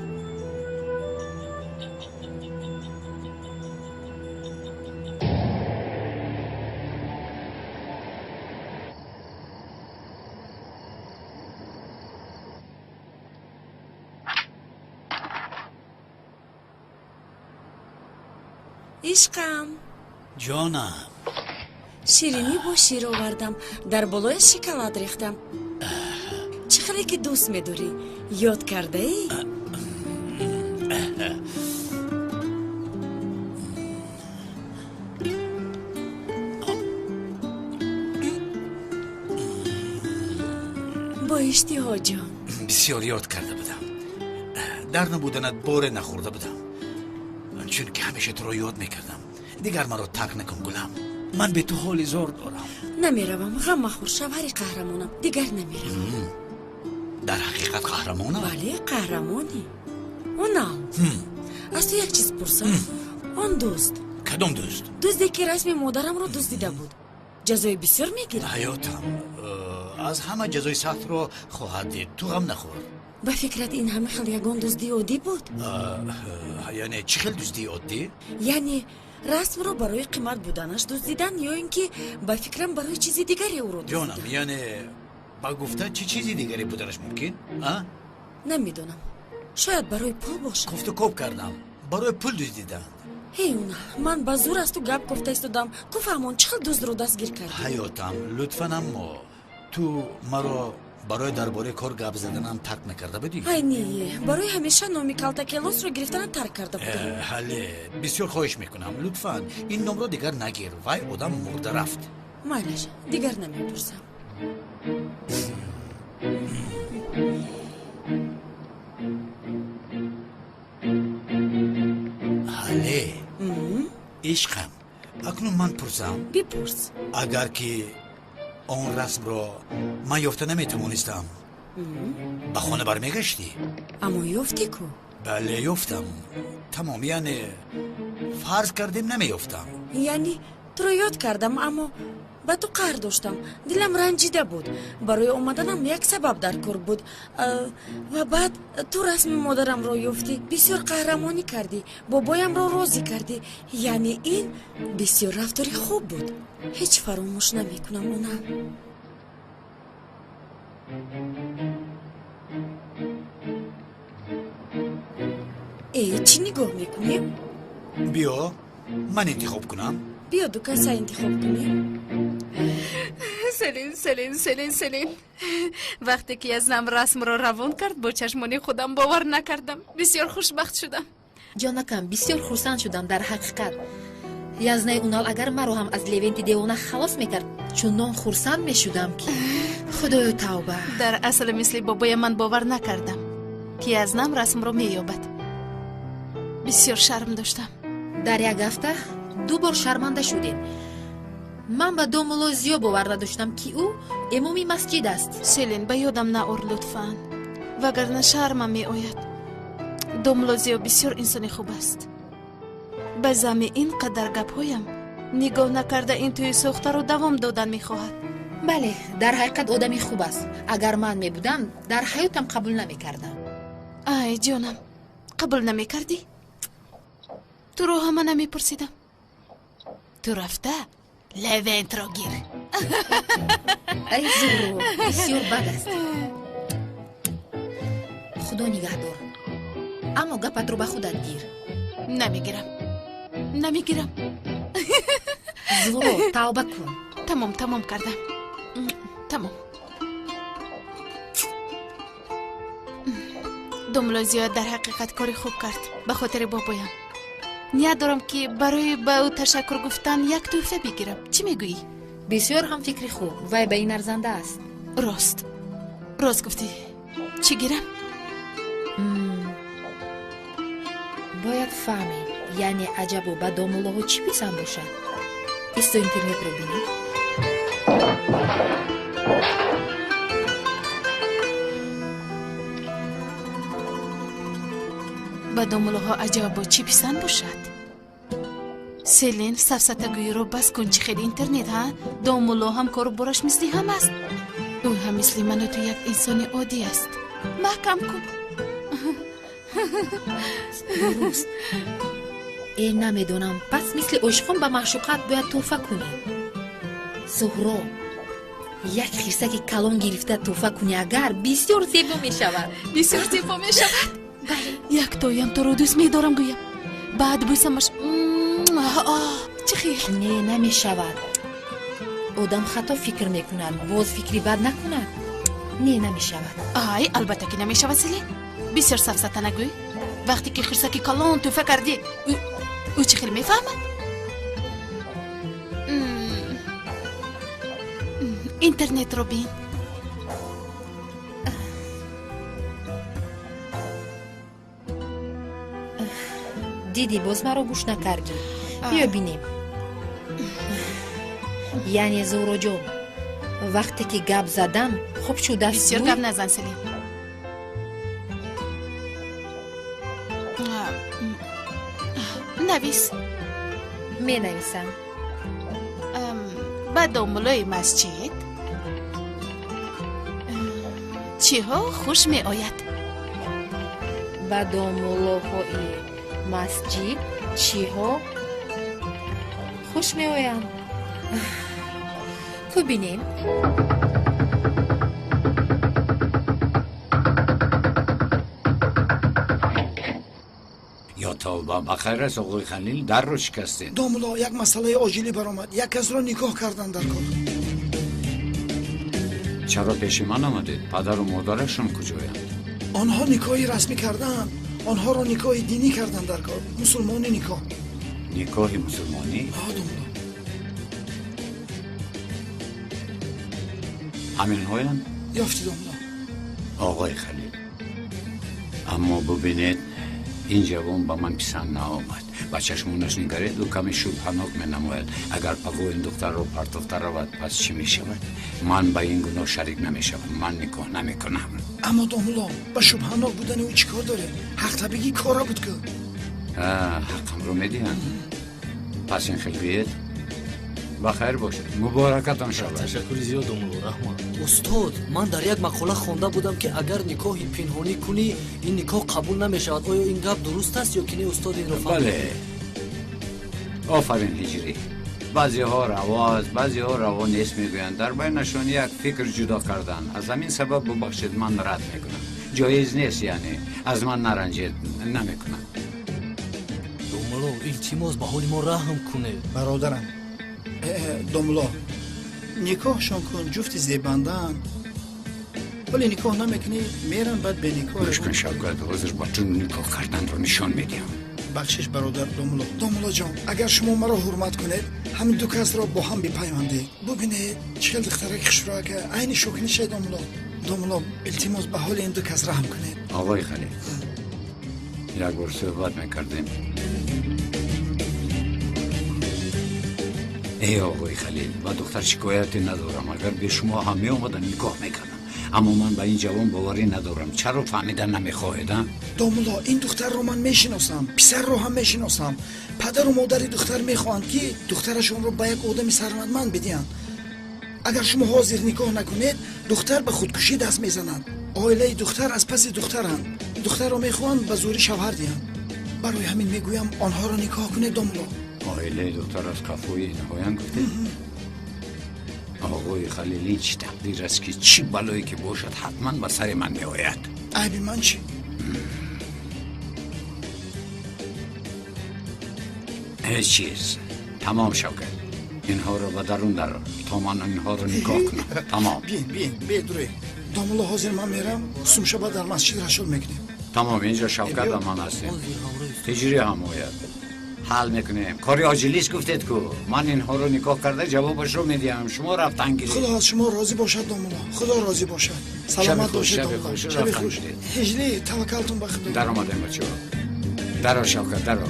Ишқам. Ҷонам. Ширинӣ бо шир овардам, дар болои шоколад рехтам. Чӣ хеле ки дӯст медорӣ, ёд кардаӣ? Бо иштиҳо, ҷон. Бисёр ёд карда будам. Дар набуданат боре нахӯрда будам, чунки ҳамеша туро ёд мекардам. Дигар маро тарк накун, гулам. Ман бе ту ҳоли зор дорам. Намеравам, ғам махӯр, шавҳари қаҳрамонам. Дигар намеравам. Дар ҳақиқат қаҳрамонам? Бале, қаҳрамонӣ. Унал, аз ту як чиз пурсам. Он дӯст. Кадом дӯст? Дузде ки расми модарамро дуздида буд, ҷазои бисёр мегирад? Ҳаётам аз ҳама ҷазои сахтро хоҳад дид. Ту ғам нахӯр. Ба фикрат, ин ҳама хел ягон дуздии оддӣ буд? Яъне чӣ хел дуздии оддӣ? Яъне расмро барои қимат буданаш дуздидан, ё ин ки ба фикрам барои чизи дигаре ӯро дуздидан? Ҷонам, яъне ба гуфта чӣ чизи дигаре буданаш мумкин? Намедонам, шояд барои пул бошад. Кофту коб кардам, барои пул дуздиданд. Эй, уна, ман ба зур аз ту гап кофта истодам. Ку фаҳмон, чӣ хел дуздро дастгир кардӣ? Ҳаётам, лутфан, аммо ту маро барои дар бораи кор гап заданам тарк накарда будӣ? Ай не, барои ҳамеша номи Калтакелосро гирифтана тарк карда будам. Ҳале, бисёр хоҳиш мекунам, лутфан ин номро дигар нагир. Вай одам мурда рафт. Майлаш, дигар намепурсам. Ҳале, ишқам, акнун ман пурсам? Бипурс. Агар ки он расмро ман ёфта наметавонистам, ба хона бармегаштӣ? Аммо ёфтӣ ку? Бале, ёфтам. Тамом, яъне фарз кардем намеёфтам. Яъне туро ёд кардам, аммо ба ту қаҳр доштам. Дилам ранҷида буд. Барои омаданам як сабаб дар кор буд. Ва баъд ту расми модарамро ёфтӣ, бисёр қаҳрамонӣ кардӣ, бобоямро розӣ кардӣ. Яъне ин бисёр рафтори хуб буд. Ҳеҷ фаромӯш намекунам, она. Э, чӣ нигоҳ мекунем? Биё, ман интихоб кунам. Биё, ду каса интихоб кунем. Селин, Селин, Селин, Селин, вақте ки язнам расмро равон кард, бо чашмони худам бовар накардам. Бисёр хушбахт шудам. Ҷонакам, бисёр хурсанд шудам. Дар ҳақиқат Язнаи Унал агар маро ҳам аз Левенти девона халос мекард, чунон хурсанд мешудам, ки худоё, тавба. Дар асл мисли бобоям ман бовар накардам, ки язнам расмро меёбад. Бисёр шарм доштам. Дар як ҳафта ду бор шарманда шудем. Ман ба домулло Зиё бовар надоштам, ки ӯ имоми масҷид аст. Селин, ба ёдам наор лутфан, вагарна шармам меояд. Домулло Зиё бисёр инсони хуб аст. Ба замми ин қадар гапҳоям нигоҳ накарда, ин тӯи сохтаро давом додан мехоҳад. Бале, дар ҳақиқат одами хуб аст. Агар ман мебудам, дар ҳаётам қабул намекардам. Ай ҷонам, қабул намекардӣ? Туро ҳама намепурсидам. Ту рафта Левентро гир. Ай Зуҳро, бисёр бад аст. Худо нигаҳдор, аммо гапатро ба худат гир. Намегирам, намегирам. Зуҳро, тавба кун. Тамом, тамом кардам, тамом. Домулло Зиёд дар ҳақиқат кори хуб кард ба хотири бобоям. Ният дорам, ки барои ба ӯ ташаккур гуфтан як тӯҳфа бигирам. Чӣ мегӯӣ? Бисёр ҳам фикри хуб, вай ба ин арзанда аст. Рост, рост гуфтӣ. Чӣ гирам? Бояд фаҳмем, яъне аҷабо ба домуллоҳо чӣ писанд бошад. Исто, интернетро бинем. Ба домулоҳо аҷабо чӣ писанд бошад? Селин, сафсатагӯиро бас кун. Чӣ хел интернет, ҳа? Домулло ҳам кору бораш мисли ҳам аст. Ӯ ҳам мисли ману ту як инсони оддӣ аст. Маҳкам кун. Дуруст. Э, намедонам, пас мисли ошиқон ба маъшуқат бояд тӯҳфа кунӣ. Зуҳро, як хирсаки калон гирифта тӯҳфа кунӣ, агар бисёр зебо мешавад. Бисёр зебо мешавад. Бале. Яктоям туро дӯст медорам гӯям, баъд бӯсамаш. Чӣ хел? Не, намешавад. Одам хато фикр мекунад, боз фикри бад накунад. Не, намешавад. Ай, албатта ки намешавад, Селин. Бисёр сафсата нагӯй. Вақте ки хирсаки калон тӯҳфа кардӣ, ӯ чӣ хел мефаҳмад? Интернетро бин. Дидӣ, боз маро гӯш накардӣ. Биё бинем. Яъне, Зуҳроҷон, вақте ки гап задам, хуб шудааст. Бисёр гап назан, Селин. Навис. Менависам. Ба домулои масҷид чиҳо хуш меояд? Ба домулоҳои масҷид чиҳо хуш меоянд? Ку бинем. Ё тавба, ба хайр аст, оғои Халил, дарро шикастед. Домуло, як масъалаи оҷилӣ баромад. Як касро никоҳ кардан дар кор. Чаро пеши ман омадед? Падару модарашон куҷоянд? Онҳо никоҳи расмӣ кардаанд. Онҳоро никоҳи динӣ кардан дар кор, мусулмонӣ никоҳ. Никоҳи мусулмонӣ? Ҳа, домуло. Ҳаминҳоянд? Ёфтӣ, домуло. Оғои Халил, аммо бубинед, ин ҷавон ба ман писанд наомад. Ба чашмонаш нигаред, ӯ каме шубҳанок менамояд. Агар пагоҳ ин духтарро партофта равад, пас чӣ мешавад? Ман ба ин гуноҳ шарик намешавам, ман никоҳ намекунам. Аммо домуло, ба шубҳанок будани ӯ чӣ кор доред? Ҳақтабигӣ кора буд ку. Ҳаққамро медиҳанд. Пас ин хел биед. Ба хайр бошед, муборакатон шавад. Ташаккури зиёд, домулло, раҳмат. Устод, ман дар як мақола хонда будам, ки агар никоҳи пинҳонӣ кунӣ, ин никоҳ қабул намешавад. Оё ин гап дуруст аст ё ки не, устод? Инро фаҳмид? Бале, офарин, Ҳиҷрӣ. Баъзеҳо раво аст, баъзеҳо раво нест мегӯянд. Дар байнашон як фикр ҷудо карданд. Аз ҳамин сабаб, бубахшед, ман рад мекунам. Ҷоиз нест, яъне аз ман наранҷед, намекунам. Домулло, илтимос, ба ҳоли мо раҳм кунед. Бародарам, домулло, никоҳшон кун, ҷуфти зебандаанд. Вале никоҳ намекунӣ, мерам, баъд беникоҳ. Гӯш кун, Шавкат, ҳозир ба ту никоҳ карданро нишон медиҳам. Бахшиш, бародар домулло. Домуллоҷон, агар шумо маро ҳурмат кунед, ҳамин ду касро бо ҳам бипайвандед. Бубинед, чӣ хел духтараки хушрӯака, айни шокинише, домулло. Домулло, илтимос, ба ҳоли ин ду кас раҳм кунед. Оғои Халил, як бор суҳбат мекардем. Эй оғои Халил, ба духтар шикояте надорам. Агар бе шумо ҳам меомадам, никоҳ мекардам. Аммо ман ба ин ҷавон боварӣ надорам. Чаро фаҳмида намехоҳед, а? Домулло, ин духтарро ман мешиносам, писарро ҳам мешиносам. Падару модари духтар мехоҳанд, ки духтарашонро ба як одами сарватманд бидиҳанд. Агар шумо ҳозир никоҳ накунед, духтар ба худкушӣ даст мезанад. Оилаи духтар аз паси духтаранд. Духтарро мехоҳанд ба зӯрӣ шавҳар диҳанд. Барои ҳамин мегӯям, онҳоро никоҳ кунед, домулло. Оилаи духтар аз қафои инҳоянд, гуфтед? Оғои Халил, ин чӣ тақдир аст, ки чӣ балое ки бошад, ҳатман ба сари ман меояд? Айби ман чӣ? Ҳеҷ чиз. Тамом, Шавкат, инҳоро ба дарун дарор, то ман инҳоро никоҳ кунам. Тамом. Биен, биен, бедуред, домулло. Ҳозир ман мерам, сумшаба дар масҷид рашол мекунем. Тамом, инҷо Шавкат ва ман ҳастем, Ҳиҷрӣ ҳам ояд, ҳал мекунем. Кори оҷилист гуфтед ку. Ман инҳоро никоҳ карда, ҷавобашро медиҳам. Шумо рафтан гиред. Худо аз шумо розӣ бошад, домулло, худо розӣ бошад. Саломат бошед, домулло, шаби хуш. Ҳиҷрӣ, таваккалтон ба худо. Даромадем, бачаҳо. Даро, Шавкат, даро.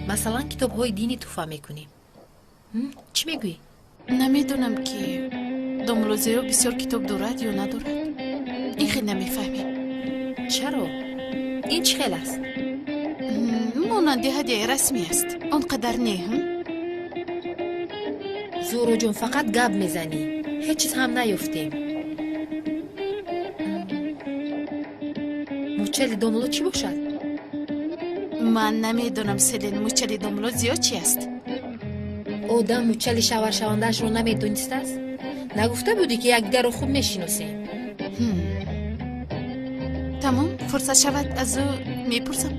Ман Масалан, китобҳои динӣ тӯҳфа мекунем. Чӣ мегӯӣ? Намедонам, ки домулло Зиё бисёр китоб дорад ё надорад. Ин хел намефаҳмем. Чаро? Ин чӣ хел аст? Монанди ҳадияи расмӣ аст. Он қадар не. Зуҳроҷон, фақат гап мезанӣ. Ҳеҷ чиз ҳам наёфтем. Мучали домулло чӣ бошад? Ман намедонам, Селин, мучали домулло Зиё чи аст? Одам мучали шавҳаршавандаашро намедонистааст? Нагуфта будӣ, ки якдигарро хуб мешиносем? Тамом, фурсат шавад, аз ӯ мепурсам.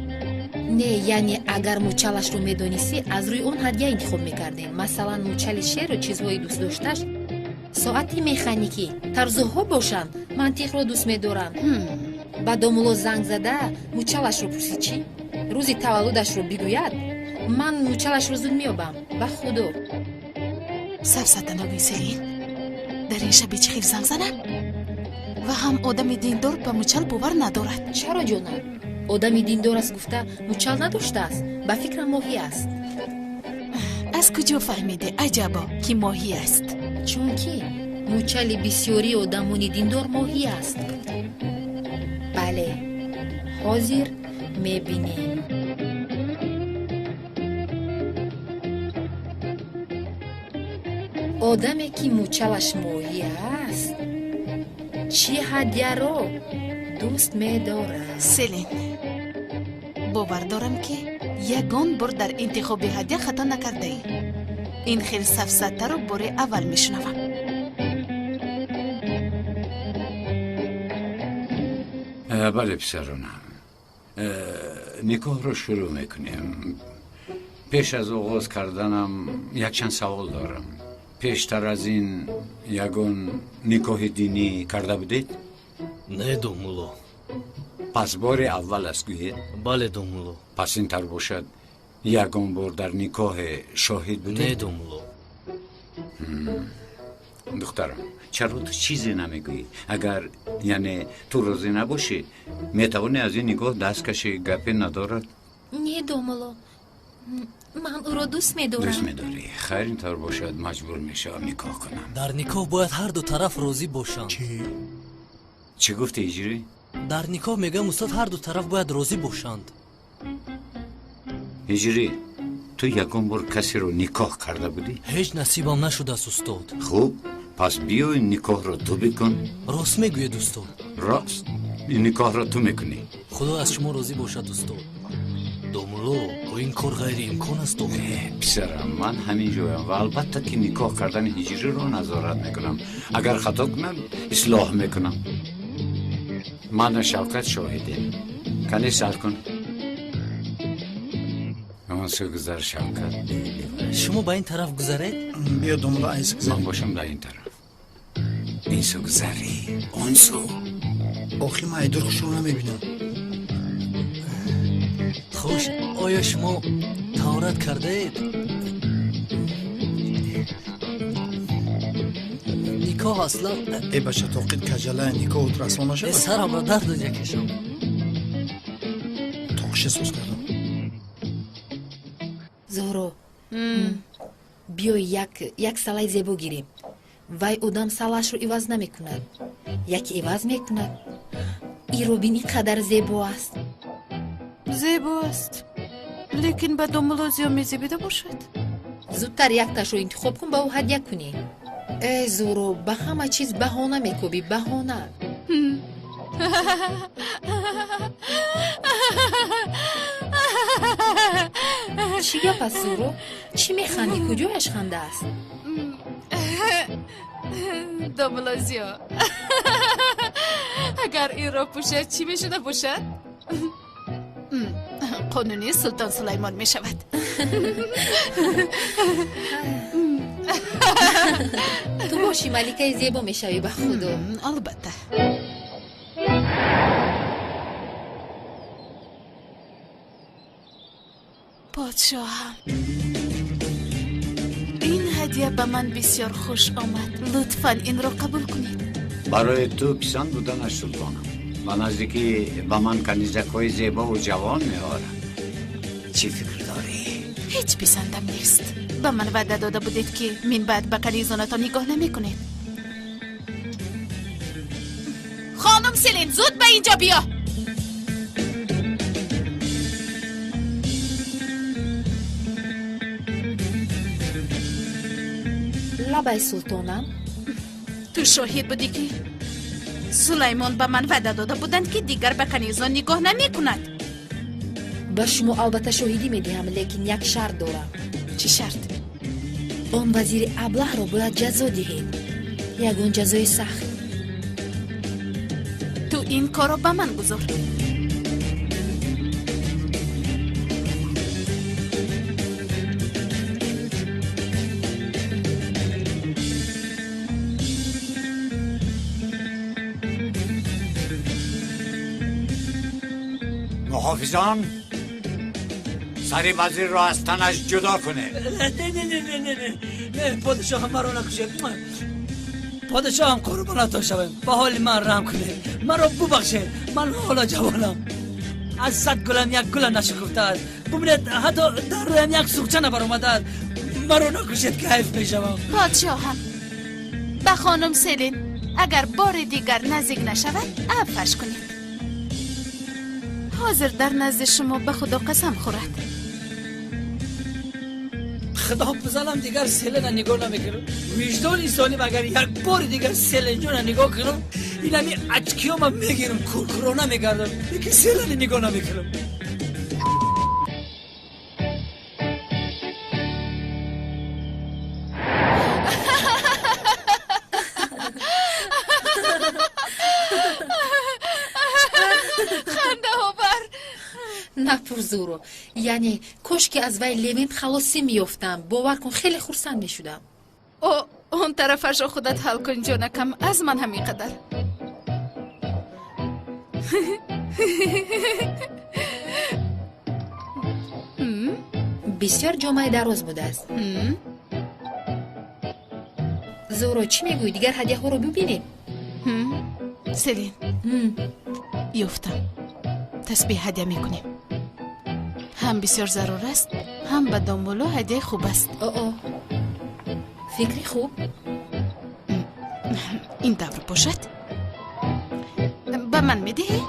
Не, яъне агар мучалашро медонистӣ, аз рӯи он ҳадя интихоб мекардем. Масалан, мучали шеру чизҳои дӯстдошташ соати механикӣ, тарзуҳо бошанд, мантиқро дӯст медоранд. Ба домулло занг зада мучалашро пурсид, чӣ рӯзи таваллудашро бигӯяд, ман мучалашро зуд меёбам. Ба худо. Сафсата нагӯй, Селин. Дар ин шаби чӣ хел занг занам? Ва ҳам одами диндор ба мучал бовар надорад. Чаро, ҷонам? Одами диндор аст гуфта мучал надоштааст? Ба фикрам, моҳӣ аст. Аз куҷо фаҳмидӣ, аҷабо, ки моҳӣ аст? Чунки мучали бисёрии одамони диндор моҳӣ аст. Бале, ҳозир мебинем. Одаме, ки мучалаш моҳӣ аст, чӣ ҳадяро дӯст медорад? Селин, бовар дорам, ки ягон бор дар интихоби ҳадя хато накардаӣ. Ин хел сафсатаро бори аввал мешунавам. Бале, писаронам, никоҳро шурӯъ мекунем. Пеш аз оғоз карданам якчанд савол дорам. Пештар аз ин ягон никоҳи динӣ карда будед? Не, домулло. Пас бори аввал аст, гӯед? Бале, домулло. Пас ин тар бошад, ягон бор дар никоҳе шоҳид будед? Не, домулло. Духтарам, чаро ту чизе намегӯӣ? Агар яъне ту розӣ набошӣ, метавонӣ аз ин никоҳ даст кашӣ, гапе надорад. Не, домулло, ман ӯро дӯст медорам. Дӯст медорӣ? Хайр, ин тавр бошад, маҷбур мешавам никоҳ кунам. Дар никоҳ бояд ҳар ду тараф розӣ бошанд. Чӣ гуфти, Ҳиҷрӣ? Дар никоҳ, мегӯям, устод, ҳар ду тараф бояд розӣ бошанд. Ҳиҷрӣ, ту ягон бор касеро никоҳ карда будӣ? Ҳеҷ насибам нашудааст, устод. Хуб, пас биё, ин никоҳро ту бикун. Рост мегӯед, устод? Рост, ин никоҳро ту мекунӣ. Худо аз шумо розӣ бошад, устод. Домулло, ин кор ғайриимкон аст. Писарам, ман ҳамин ҷоям ва албатта, ки никоҳ кардани Ҳиҷриро назорат мекунам. Агар хато кунам, ислоҳ мекунам. Ману Шавкат шоҳидем. Кане, сар кун, он сӯ гузар, Шавкат. Шумо ба ин тараф гузаред. Биё, домулло, айс. Ман бошам дар ин тараф. Ин сӯ гузарӣ, он сӯ. Охи, ман айдур хушро намебинам. Хуш, оё шумо таҳорат кардаед? Никоҳ аслан Э, бача, тоқит каҷала, никоҳут расво нашавад. Сарамро дард якешам. Тоқиша соз кардам. Зуҳро, биё, як салаи зебо гирем. Вай одам салаашро иваз намекунад, яке иваз мекунад. Иро бин, ин қадар зебо аст. Зебо аст, лекин ба домулло Зиё мезебида бошад. Зудтар якташро интихоб кун, ба ӯ ҳадя кунӣ. Э, Зуҳро, ба ҳама чиз баҳона мекобӣ, баҳона. Чӣ гап аст, Зуҳро? Чӣ механдӣ? Куҷояш ханда аст? Домулло Зиё агар инро пӯшад, чӣ мешуда бошад? Қонунӣ Султон Сулаймон мешавад. Ту бошӣ, маликаи зебо мешавӣ, ба худо. Албатта. Подшоҳам, ин ҳадя ба ман бисёр хуш омад. Лутфан инро қабул кунед. Барои ту писанд буданаш, султонам, ба наздикӣ ба ман канизакҳои зебову ҷавон меоранд. Чӣ фикр дорӣ? Ҳеҷ писандам нест. Ба ман ваъда дода будед, ки минбаъд ба канизонатон нигоҳ намекунед. Хонум Селин, зуд ба инҷо биё. Лабай, султонам. Ту шоҳид будӣ, ки Сулаймон ба ман ваъда дода буданд, ки дигар ба канизон нигоҳ намекунад. Ба шумо албатта шоҳидӣ медиҳам, лекин як шарт дорам. Чӣ шарт? Он вазири аблаҳро бояд ҷазо диҳед, ягон ҷазои сахт. Ту ин корро ба ман гузор. Муҳофизон, сари вазирро аз танаш ҷудо кунед. Не, не, не, не, не, не, не, подшоҳам, маро накушед. Подшоҳам, қурбонатон шавем, ба ҳоли ман раҳм кунед, маро бубахшед. Ман ҳоло ҷавонам, аз 100 гулам як гула нашукуфтааст. Бубинед, ҳатто дар рӯям як суғча набаромадааст. Маро накушед, ки ҳайф мешавам. Подшоҳам, ба хонум Селин агар бори дигар наздик нашавад, афваш кунед. Ҳозир дар назди шумо ба Худо қасам хӯрад. Худо бизанам, дигар Селина нигоҳ намекунам. Виҷдони солим, агар як бори дигар Селинҷона нигоҳ кунам, инами ачкиёма мегирам, куркурона мегардам, лекин Селина нигоҳ намекунам. Напурзуро, яъне кош ки аз вай Левент халосӣ меёфтам. Бовар кун, хеле хурсанд мешудам. О, он тарафашро худат ҳал кун, ҷонакам, аз ман ҳамин қадар. Бисёр ҷомаи дароз будааст. Зуро, чӣ мегӯӣ, дигар ҳадияҳоро бибинем? Селин, ёфтам. Тасбеҳ ҳадя мекунем. Ҳам бисёр зарур аст, ҳам ба домулло ҳадияи хуб аст. О, фикри хуб. Ин тавр бошад, ба ман медиҳӣ?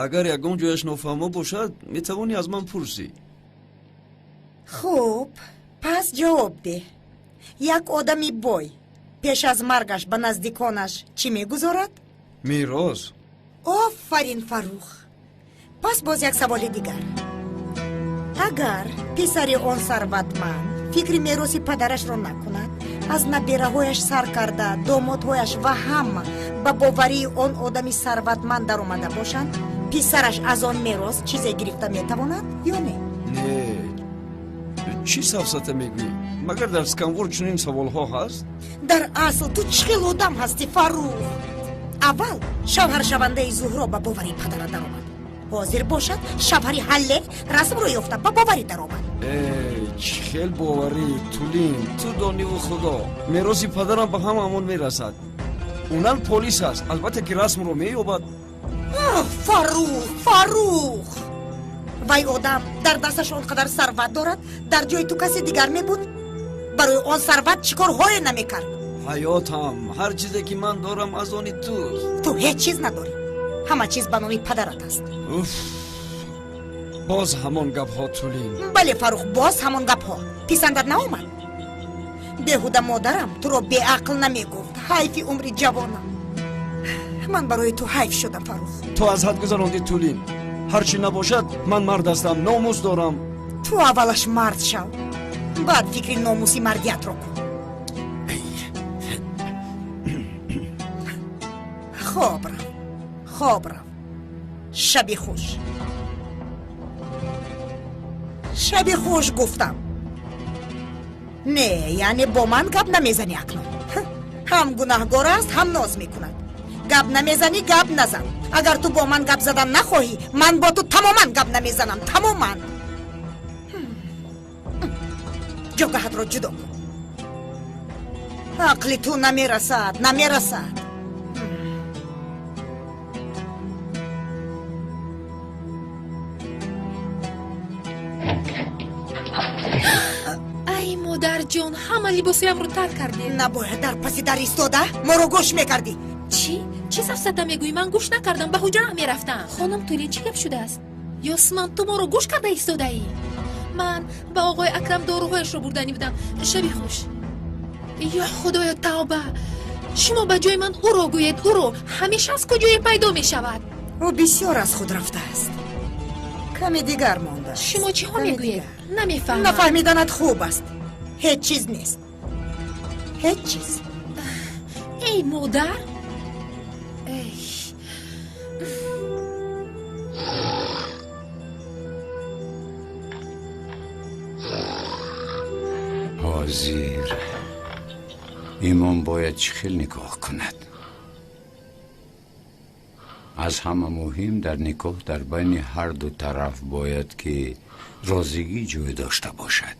Агар ягон ҷояш нофаҳмо бошад, метавонӣ аз ман пурсӣ. Хуб, пас ҷавоб деҳ. Як одами бой пеш аз маргаш ба наздиконаш чӣ мегузорад? Мерос. Офарин, Фаррух. Пас боз як саволи дигар. Агар писари он сарватманд фикри мероси падарашро накунад, аз набераҳояш сар карда, домодҳояш ва ҳама ба боварии он одами сарватманд даромада бошанд, писараш аз он мерос чизе гирифта метавонад ё не? Не, чӣ сафсата мегӯӣ? Магар дар сканвор чунин саволҳо ҳаст? Дар асл ту чӣ хел одам ҳастӣ, Фаррух? Аввал шавҳаршавандаи Зуҳро ба боварии падара даромад, ҳозир бошад шавҳари Ҳалле расмро ёфта ба боварӣ даромад. Эй, чӣ хел боварӣ, Тулин? Ту дониву Худо, мероси падарам ба ҳамаамон мерасад. Унал полис аст, албатта ки расмро меёбад. Фаррух, Фаррух, вай одам дар дасташ он қадар сарват дорад, дар ҷои ту касе дигар мебуд, барои он сарват чӣ корҳое намекард? Ҳаётам, ҳар чизе ки ман дорам аз они туст. Ту ҳеҷ чиз надорӣ, ҳама чиз ба номи падарат аст. Уф, боз ҳамон гапҳо, Тулин. Бале, Фаррух, боз ҳамон гапҳо. Писандат наомад? Беҳуда модарам туро беақл намегуфт. Ҳайфи умри ҷавонам. Ман барои ту ҳайф шудам, Фаррух. Ту аз ҳад гузарондӣ, Тулин. Ҳар чӣ набошад, ман мард ҳастам, номус дорам. Ту аввалаш мард шав, баъд фикри номуси мардиятро кун. Хоб рав, хоб рав. Шаби хуш. Шаби хуш гуфтам. Не, яъне бо ман гап намезанӣ акнун. Ҳам гунаҳгор аст, ҳам ноз мекунад. Гап намезанӣ, гап назан. Агар ту бо ман гап задан нахоҳӣ, ман бо ту тамоман гап намезанам, тамоман. Ҷогаҳатро ҷудо кун. Ақли ту намерасад, намерасад. Ай модарҷон, ҳама либосоямро тар кардед. Набояд дар паси дар истода моро гӯш мекардӣ. Чӣ? Чӣ сафсата мегӯӣ? Ман гӯш накардам, ба ҳуҷраам мерафтам. Хонум Тулин, чӣ гап шудааст? Ёсман, ту моро гӯш карда истодаӣ? Ман ба оғои Акрам доруҳояшро бурданӣ будам. Шаби хуш. Ё худоё, тавба! Шумо ба ҷои ман ӯро гӯед, ӯро. Ҳамеша аз куҷое пайдо мешавад. Ӯ бисёр аз худ рафтааст. Каме дигар мондааст. Шумо чиҳо мегӯед? Намефаҳмам. Нафаҳмиданат хуб аст. Ҳеҷ чиз нест. Ҳеҷ чиз. Эй модар! Эй! Ҳозир имом бояд чӣ хел никоҳ кунад? Аз ҳама муҳим дар никоҳ дар байни ҳар ду тараф бояд ки розигӣ ҷой дошта бошад.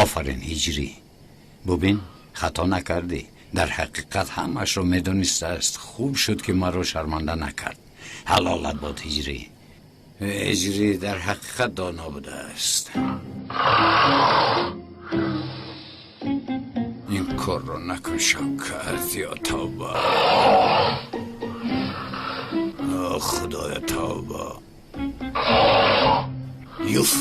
Офарин ҳиҷрӣ, бубин, хато накардӣ. Дар ҳақиқат ҳамаашро медонистааст. Хуб шуд ки маро шарманда накард. Ҳалолат бод ҳиҷрӣ. Ҳиҷрӣ дар ҳақиқат доно будааст. Ин корро накун Шавкат, ё тавба. Худоя тавба. Юф.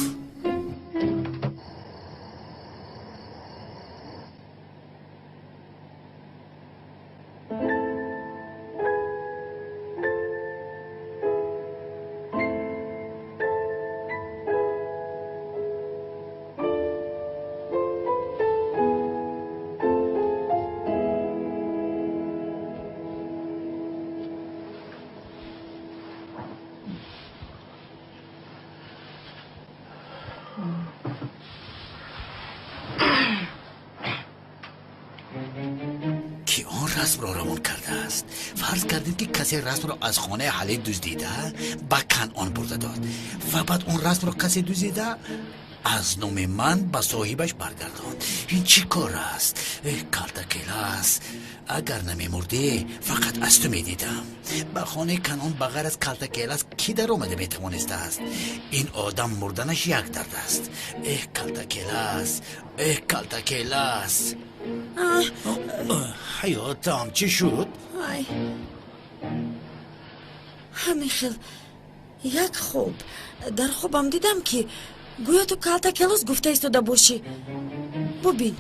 Расмро равон кардааст. Фарз кардем ки касе расмро аз хонаи Ҳалӣ дуздида ба Канъон бурда дод ва баъд он расмро касе дуздида аз номи ман ба соҳибаш баргардонд. Ин чӣ кор аст? Эҳ, калтакелас, агар намемурдӣ фақат аз ту медидам. Ба хонаи Канъон ба ғайр аз калтакелас кӣ даромада метавонистааст? Ин одам мурданаш як дард аст. Эҳ, калтакелас, эҳ, калтакелас. Ҳаётам, чӣ шуд? Ай, ҳамин хел як хоб. Дар хобам дидам ки гӯё ту калтакелос гуфта истода бошӣ. Бубин,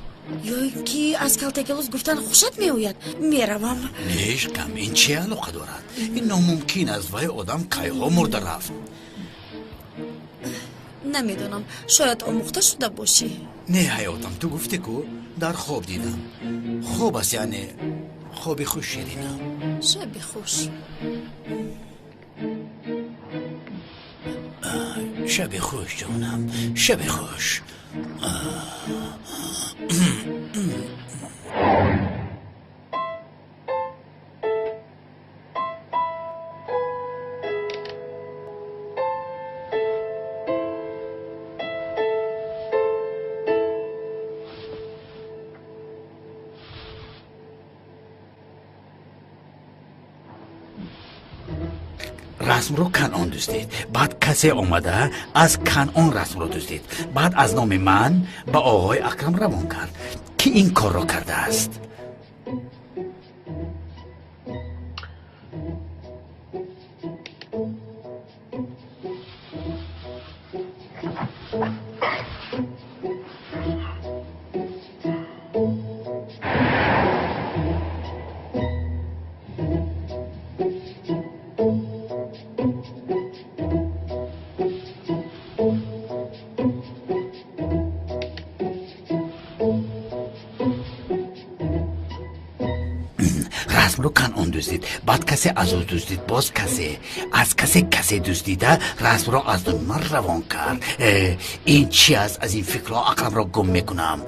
ё ин ки аз калтакелос гуфтан хушат меояд. Меравам. Нешкам, ин чӣ алоқа дорад? Ин номумкин аст. Вай одам кайҳо мурда рафт. Намедонам, шояд омӯхта шуда бошӣ. Не ҳаётам, ту гуфтӣ ку дар хоб дидам. Хоб аст, яъне хоби хуш, ширинам. Шаби хуш. Шаби хуш ҷонам, шаби хуш. Расмро Канъон дуздид. Баъд касе омада аз Канъон расмро дуздид. Баъд аз номи ман ба оғои Акрам равон кард. Ки ин корро кардааст? Расмро Канъон дуздид. Баъд касе аз ӯ дуздид. Боз касе аз касе касе дуздида расмро аз номи ман равон кард. Ин чӣ аст? Аз ин фикрҳо ақламро гум мекунам.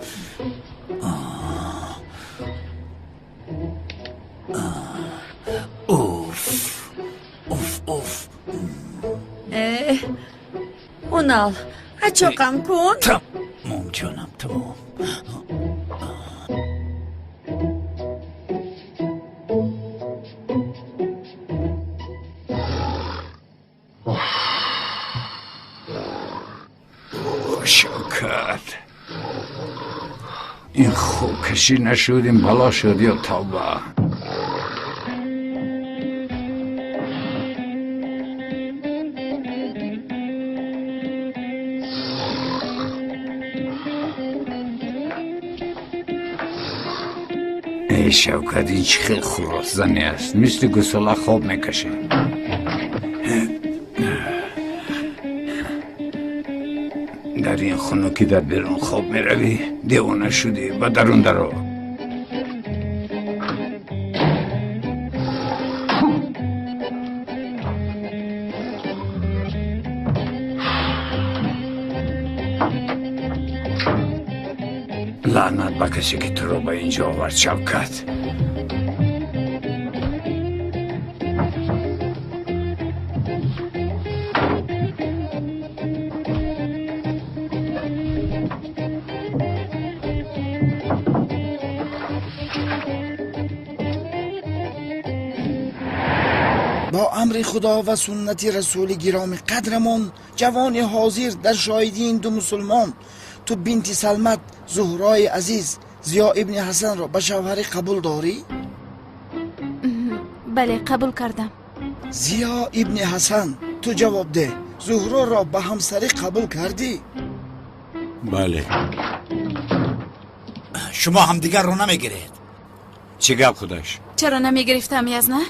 Уф, уф, Унал, ачоқам кун. Тамом ҷонам, тамом. Шавкат, ин хубкашӣ нашуд, ин бало шуд ё тавба. Эй Шавкат, ин чӣ хел хуросзанӣ аст, мисли гусола хоб мекашад. Дар ин хунукӣ дар берун хоб меравӣ, девона шудӣ, ба дарун даро. Лаънат ба касе ки туро ба инҷо овард, Шавкат. Бо амри Худо ва суннати расули гироми қадрамон, ҷавони ҳозир дар шоҳидии ин ду мусулмон, ту бинти Салмат Зуҳрои азиз Зиё ибни Ҳасанро ба шавҳарӣ қабул дорӣ? Бале, қабул кардам. Зиё ибни Ҳасан, ту ҷавоб деҳ, Зуҳроро ба ҳамсарӣ қабул кардӣ? Бале. Шумо ҳамдигарро намегиред. Чӣ гап худаш? Чаро намегирифтам, язна?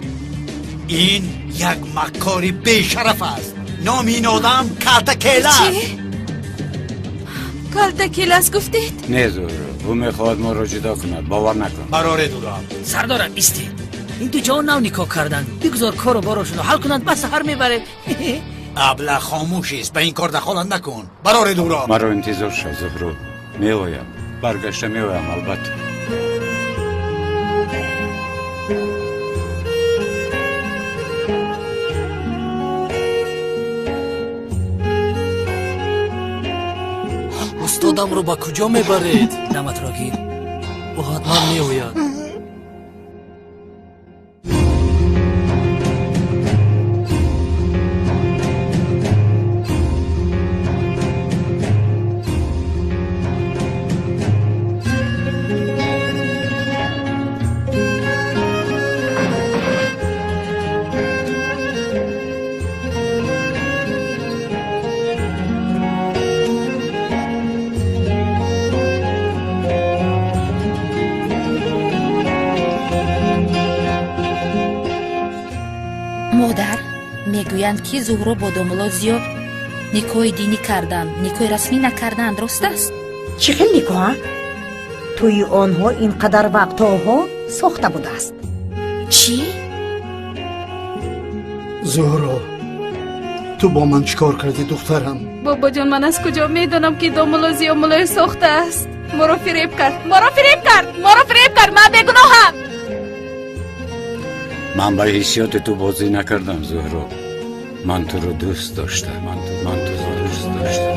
Ин як маккори бешараф аст. Номи ин одам Калта Келас. Чӣ? Калта Келас гуфтед? Не, Зуҳро, ӯ мехоҳад моро ҷудо кунад, бовар накун. Бароре дурам. Сардорам, истед. Ин ду ҷавон нав никоҳ карданд. Бигузор кору борошонро ҳал кунанд, ба саҳар мебарем. Абла хомӯш аст, ба ин кор дахолат накун. Бароре дурам. Маро интизор шав, Зуҳро. Меоям. Баргашта меоям, албатта. Устодамро ба куҷо мебаред? Даматро гир, ӯ ҳатман меояд. Модар, мегӯянд ки Зуҳро бо домулло Зиё никоҳи динӣ карданд, никоҳи расмӣ накарданд, рост аст? Чӣ хел никоҳа? Тӯи онҳо ин қадар вақтҳоҳо сохта будааст. Чӣ? Зуҳро, ту бо ман чӣ кор кардӣ, духтарам? Бобоҷон, ман аз куҷо медонам ки домулло Зиё муллои сохта аст? Моро фиреб кард, моро фиреб кард, моро фиреб кард, ман бегуноҳам. Ман ба ҳиссиёти ту бозӣ накардам, Зуҳро. Ман туро дӯст доштам, ман туро дӯст доштам.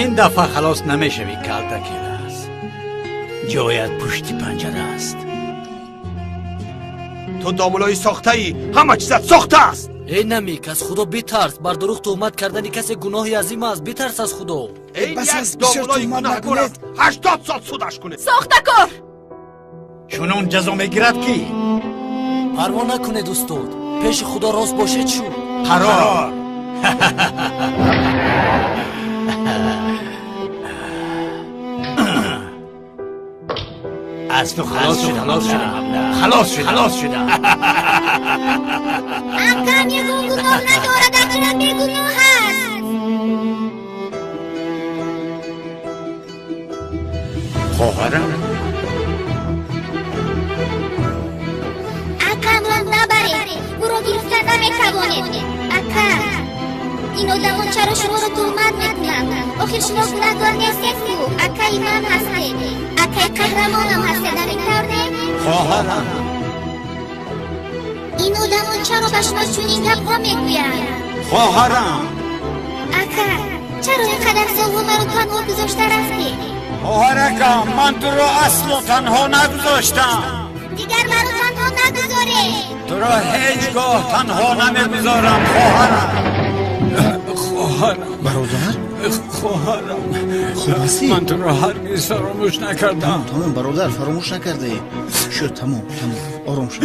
Ин дафъа халос намешавӣ, Калта Келас. Ҷоят пушти панҷара аст. Ту домулои сохтаӣ, ҳама чизат сохта аст. Эй намик, аз Худо битарс. Бар дурӯғ туҳмат кардани касе гуноҳи азим аст. Битарс аз Худо. Ин як домулои гунаҳкор аст. 80 сол судаш кунед. Сохтакор! Чунон ҷазо мегирад ки парво накунед, устод. Пеши Худо рост бошед шуд. Қарор. Аз ту халос шудам, халос шудам, халос шудам. Акам ягон гуноҳ надорад, акам бегуноҳ аст. Хоҳарам, акамро набаред, ӯро гирифта наметавонед. Ака, ин одамон чаро шуморо туҳмат мекунанд? Охир шумо гунаҳкор нестед ку, акаи ман ҳастед, акаи қаҳрамонам ҳастед, ҳамин тавр не? Хоҳарам. Ин одамон чаро ба шумо чунин гапҳо мегӯянд? Хоҳарам. Ака, чаро ин қадар солҳо маро танҳо гузошта рафтед? Хоҳаракам, ман туро асло танҳо нагузоштам. Дигар маро танҳо нагузоред. Туро ҳеҷ гоҳ танҳо намегузорам, хоҳарам. Хоҳарам. Бародар? Хоҳарам. Хуб ҳастӣ? Ман туро ҳаргиз фаромӯш накардам. Тамом, бародар, фаромӯш накардаӣ. Шуд, тамом, тамом. Ором шав.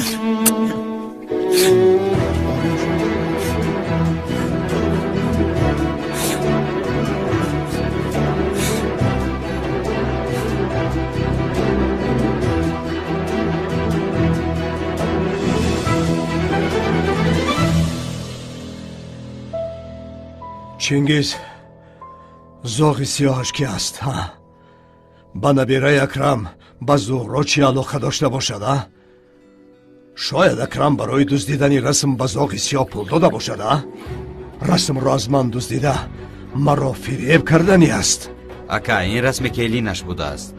Ором шав. Чингиз, зоғи сиёҳаш ки аст, ҳа? Ба набираи Акрам, ба Зуҳро чӣ алоқа дошта бошад, а? Шояд Акрам барои дуздидани расм ба зоғи сиёҳ пул дода бошад, а? Расмро аз ман дуздида, маро фиреб кардани аст. Ака, ин расми келинаш будааст.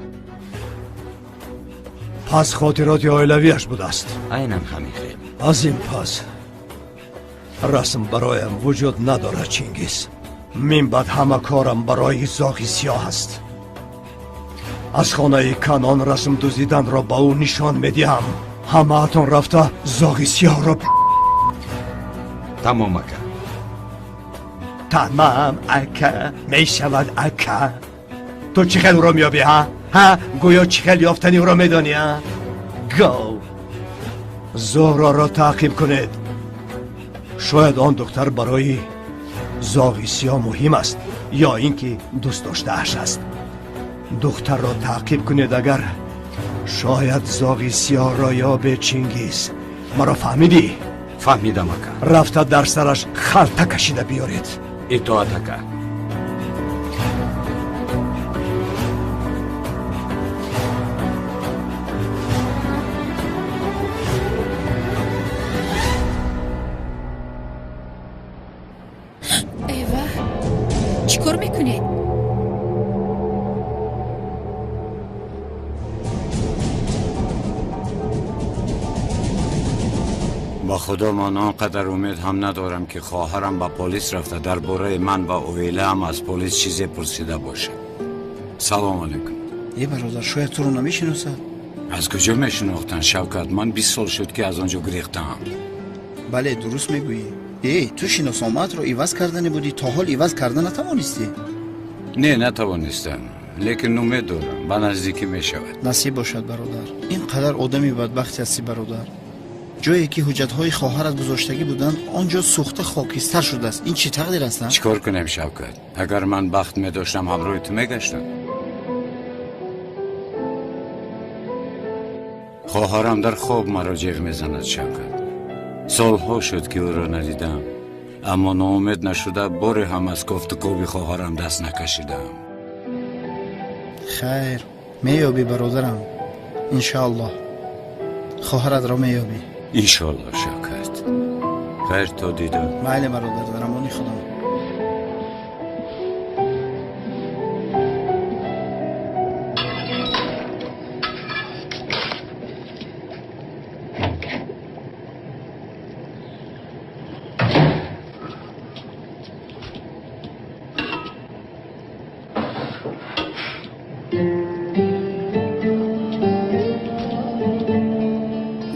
Пас хотироти оилавиаш будааст. Айнан ҳамин хел. Аз ин пас расм бароям вуҷуд надорад, Чингиз. Мин баъд ҳама корам барои зоғи сиёҳ аст. Аз хонаи Канон расм дуздиданро ба ӯ нишон медиҳам. Ҳамаатон рафта зоғи сиёҳро. Тамом, ака. Тамом, ака, мешавад, ака. Ту чӣ хел ӯро меёбӣ, ҳа? Ҳа, гӯё чӣ хел ёфтани ӯро медонӣ, ҳа? Гов. Зуҳроро таъқиб кунед. Шояд он духтар барои зоғи сиёҳ муҳим аст, ё ин ки дӯст доштааш аст. Духтарро таъқиб кунед, агар шояд зоғи сиёҳро ёбе. Чингиз, маро фаҳмидӣ? Фаҳмидам, ака. Рафта дар сараш халта кашида биёред. Итоат, ака. Эва, чӣ кор мекунед? Ба худо ман он қадар умед ҳам надорам, ки хоҳарам ба полис рафта дар бораи ман ва оилаам аз полис чизе пурсида бошад. Салом алейкум. Е, бародар, шояд туро намешиносад. Аз куҷо мешинохтанд, Шавкат? Ман 20 сол шуд, ки аз он ҷо гурехтаам. Бале, дуруст мегӯӣ. Э, ту шиносомаатро иваз кардане будӣ, то ҳол иваз карда натавонистӣ? Не, натавонистам, лекин умед дорам, ба наздикӣ мешавад. Насиб бошад, бародар. Ин қадар одами бадбахт ҳастӣ, бародар. Ҷое ки ҳуҷҷатҳои хоҳарат гузоштагӣ буданд, он ҷо сӯхта хокистар шудааст. Ин чӣ тақдир аст? Чӣ кор кунем, Шавкат? Агар ман бахт медоштам, ҳамроҳи ту мегаштам. Хоҳарам дар хоб маро ҷеғ мезанад, Шавкат. Солҳо шуд, ки ӯро надидам, аммо ноумед нашуда боре ҳам аз кофтукови хоҳарам даст накашидам. Хайр, меёбӣ, бародарам. Иншоаллоҳ хоҳаратро меёбӣ. Иншоаллоҳ, Шавкат. Хайр, то дидор. Майли, бародар, дар амони Худо.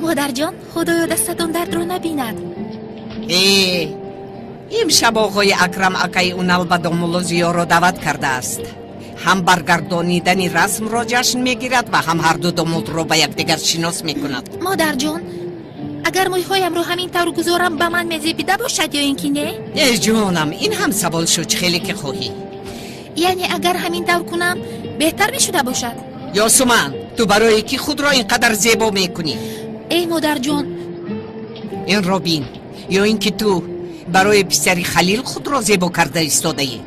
Модарҷон, худоё дастатон дардро набинад. Э, имшаб оғои Акрам акаи Унал ба домулло Зиёро даъват кардааст. Ҳам баргардонидани расмро ҷашн мегирад ва ҳам ҳарду домулро ба якдигар шинос мекунад. Модарҷон, агар мӯйҳоямро ҳамин тавр гузорам, ба ман мезебида бошад ё ин ки не? Э, ҷонам, ин ҳам савол шуд, чӣ хеле ки хоҳӣ. Яъне агар ҳамин тавр кунам, беҳтар мешуда бошад? Ёсуман, ту барои кӣ худро ин қадар зебо мекунӣ? Эй модарҷон, инро бин, ё ин ки ту барои писари Халил худро зебо карда истодаӣ?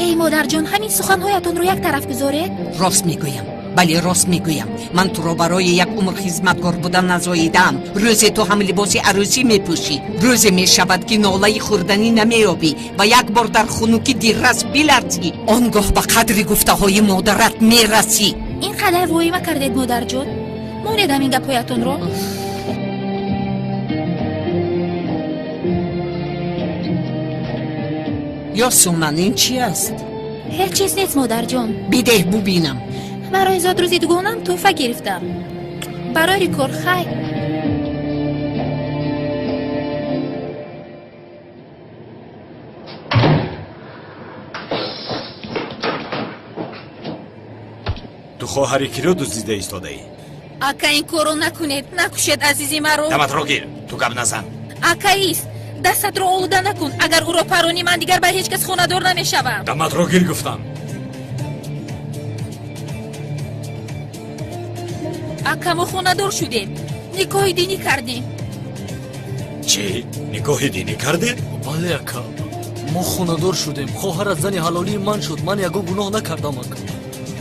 Эй модарҷон, ҳамин суханҳоятонро як тараф гузоред. Рост мегӯям. Бале, рост мегӯям, ман туро барои як умр хизматкор будан назоидаам. Рӯзе ту ҳам либоси арӯсӣ мепӯшӣ. Рӯзе мешавад, ки нолаи хӯрданӣ намеёбӣ ва як бор дар хунукӣ диррас биларзӣ. Он гоҳ ба қадри гуфтаҳои модарат мерасӣ. Ин қадар воҳима кардед, модарҷон. Монед ҳамин гапҳоятонро. Ёсуман, ин чи аст? Ҳеҷ чиз нест, модарҷон. Бидеҳ бубинам. Барои зодрӯзи дугонам тӯҳфа гирифтам. Барои кор хайр. Ту хоҳари киро дуздида истодаӣ? Ака, ин корро накунед, накушед азизи маро. Даматро гир, ту гап назан. Акаист, дастатро олуда накун. Агар ӯро паронӣ, ман дигар ба ҳеҷ кас хонадор намешавам. Даматро гир гуфтам. Ака, мо хонадор шудем, никоҳи динӣ кардем. Чӣ? Никоҳи динӣ кардед? Бале, ака, мо хонадор шудем. Хоҳарат зани ҳалолии ман шуд. Ман ягон гуноҳ накардам, ака.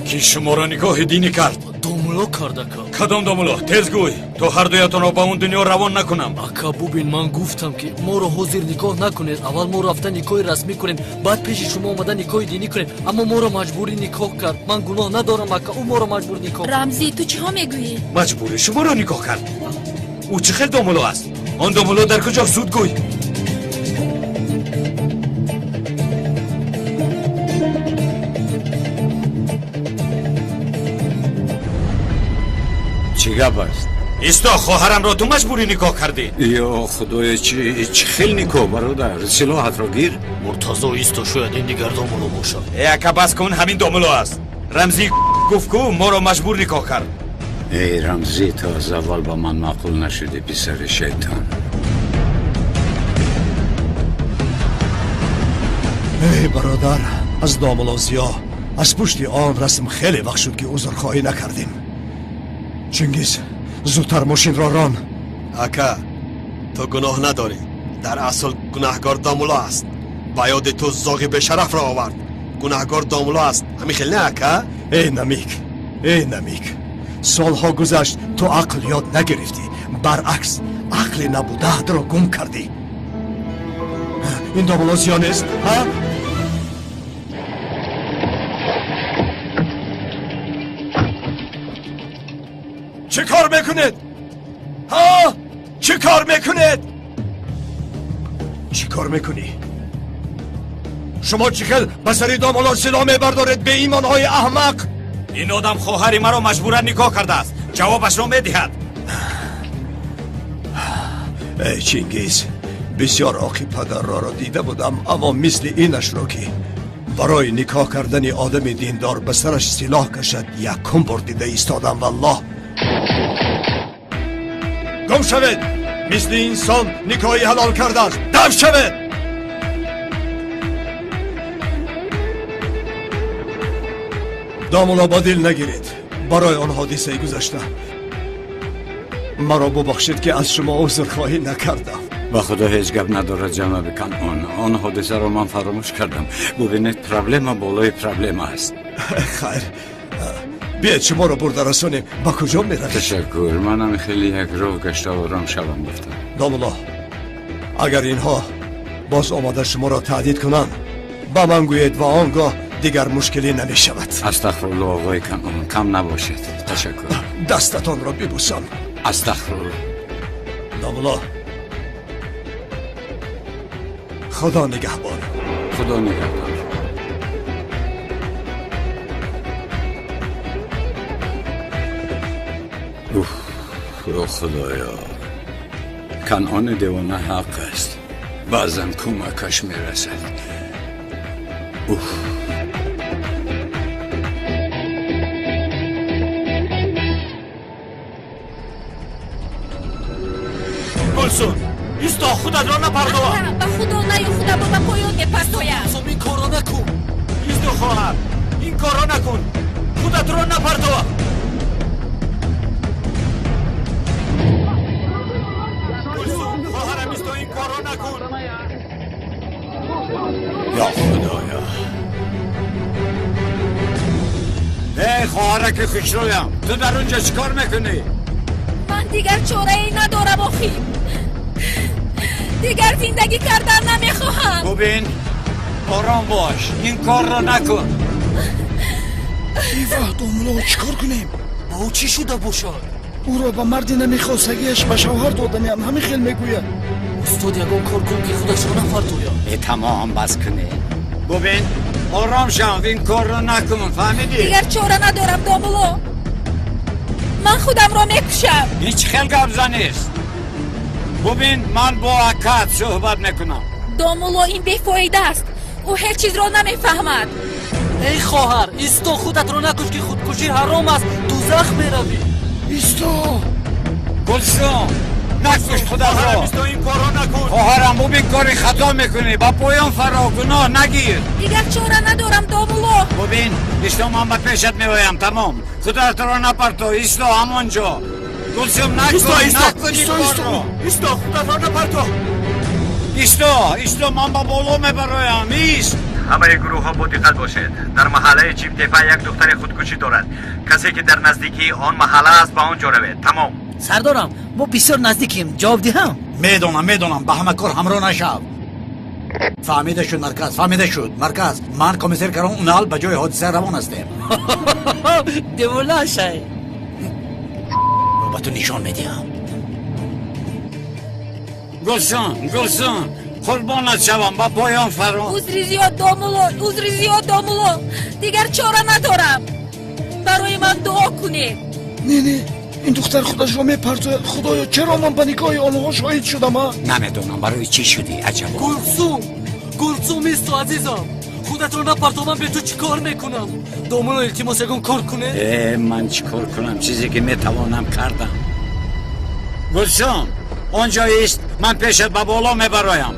Ки шуморо никоҳи динӣ кард? Домулло кард, ака. Кадом домулло? Тез гӯй, то ҳардуятонро ба он дунё равон накунам. Ака, бубин, ман гуфтам, ки моро ҳозир никоҳ накунед. Аввал мо рафта никоҳи расмӣ кунем, баъд пеши шумо омада никоҳи динӣ кунем. Аммо моро маҷбурӣ никоҳ кард. Ман гуноҳ надорам, ака, ӯ моро маҷбур никоҳ. Рамзӣ, ту чиҳо мегӯӣ? Маҷбурӣ шуморо никоҳ кард? Ӯ чӣ хел домулло аст? Он домулло дар куҷо? Зуд гӯй. Чӣ гап аст? Исто, хоҳарамро ту маҷбурӣ никоҳ кардӣ? Ё худоё, чӣ хел никоҳ, бародар? Силоҳатро гир. Муртазо, исто, шояд ин дигар домулло бошад. Э, ака, бас кун, ҳамин домулло аст. Рамзӣ гуфт, ку моро маҷбур никоҳ кард. Эй Рамзӣ, ту аз аввал ба ман маъқул нашудӣ, писари шайтон. Эй бародар, аз домулло Зиё аз пушти он расм хеле вақт шуд, ки узрхоҳӣ накардем. Чингиз, зудтар мошинро рон. Ака, ту гуноҳ надорӣ. Дар асл гунаҳгор домулло аст. Ба ёди ту зоғи бешарафро овард. Гунаҳгор домулло аст. Ҳамин хел не, ака? Эй Намик, эй Намик, солҳо гузашт, ту ақл ёд нагирифтӣ. Баръакс, ақли набудаатро гум кардӣ. Ин домулло Зиё нест, ҳа? Чӣ кор мекунед? Ҳа? Чӣ кор мекунед? Чӣ кор мекунӣ? Шумо чӣ хел ба сари домулло силоҳ мебардоред, беимонҳои аҳмақ? Ин одам хоҳари маро маҷбуран никоҳ кардааст. Ҷавобашро медиҳад. Эй Чингиз, бисёр оқи падарроро дида будам, аммо мисли инашро, ки барои никоҳ кардани одами диндор ба сараш силоҳ кашад, якум бор дида истодам, валлоҳ. Гум шавед! Мисли инсон никоҳи ҳалол кардааст. Дав шавед! Домулло, ба дил нагиред барои он ҳодисаи гузашта. Маро бубахшед, ки аз шумо узрхоҳӣ накардам. Ба худо, ҳеҷ гап надорад, ҷаноби Канъон. Он ҳодисаро ман фаромӯш кардам. Бубинед, проблема болои проблема аст. Хайр, биед шуморо бурда расонем. Ба куҷо меравед? Ташаккур, манам хеле як роҳ гашта ором шавам гуфтам. Домулло, агар инҳо боз омада шуморо таҳдид кунанд, ба ман гӯед ва он гоҳ дигар мушкилӣ намешавад. Астағфирулло, оғои Канъон, кам набошед. Ташаккур. Дастатонро бибӯсам. Астағфирулло. Домулло, худо нигаҳбон. Худо нигаҳдор. Уф, ё худоё, Канъони девона ҳақ аст. Баъзан кӯмакаш мерасад. Уф. Гулсун, исто, худатро напардова. Ба худо наю, худамро ба поён мепартоям. Ин корро накун. Исто, хоҳар, ин корро накун, худатро напартова. Гулсун, хоҳарам, исто, ин корро накун. Ё худоё. Эй хоҳаракам. Духтараки хушрӯям, ту дар он ҷо чӣ кор мекунӣ? Ман дигар чорае надорам охӣ. Дигар зиндагӣ кардан намехоҳам. Бубин, ором бош, ин корро накун. Эй ваҳ, домулло, чӣ кор кунем? Ба ӯ чӣ шуда бошад? Ӯро ба марди намехостагиаш ба шавҳар доданиам, ҳамин хел мегӯяд. Устод, ягон кор кун ки худашро нафартояд. Э, тамом, бас кунед. Бубин, ором шав, ин корро накун, фаҳмидӣ? Дигар чора надорам домулло. Ман худамро мекушам. Ин чӣ хел гапзанист? Бубин, ман бо акат суҳбат мекунам. Домулло, ин бефоида аст. Ӯ ҳеҷ чизро намефаҳмад. Эй хоҳар, исто, худатро накуш, ки худкушӣ ҳаром аст, дузах меравӣ. Исто! Гулсум, накуш худатро. Исто, ин корро накун. Хоҳарам, бубин, кори хато мекунӣ, ба поён фаро, гуноҳ нагир. Дигар чора надорам домулло. Бубин, исто, ман ба пешат меоям, тамом. Худатро напарто, исто ҳамон ҷо. Гулсум, накун, накун ин корро. Исто, худатро напарто. Исто, исто, ман ба боло мебароям, ист. Ҳамаи гурӯҳҳо бо диққат бошед. Дар маҳаллаи Чимтепа як духтари худкушӣ дорад. Касе ки дар наздикии он маҳалла аст, ба он ҷо равед. Тамом. Сардорам, мо бисёр наздикем, ҷавоб диҳам? Медонам, медонам, ба ҳама кор ҳамроҳ нашав. Фаҳмида шуд, марказ, фаҳмида шуд, марказ. Ман комиссар Карон Унал ба ҷои ҳодиса равон ҳастем. Девона шай. Ба ту нишон медиҳам. Гулсум, Гулсум, қурбонат шавам, ба поён фаро. Узри зиёд домулло, узри зиёд домулло. Дигар чора надорам. Барои ман дуо кунед. Не, не, ин духтар худашро мепартояд. Худоё, чаро ман ба никоҳи онҳо шоҳид шудам, а? Намедонам барои чӣ шудӣ, аҷабо. Гулсум, Гулсум, исто, азизам. Худатро напарто, ман бе ту чӣ кор мекунам? Домулло, илтимос, ягон кор кунед. Э, ман чӣ кор кунам? Чизе ки метавонам кардам. Гулсум, он ҷо ист, ман пешат ба боло мебароям.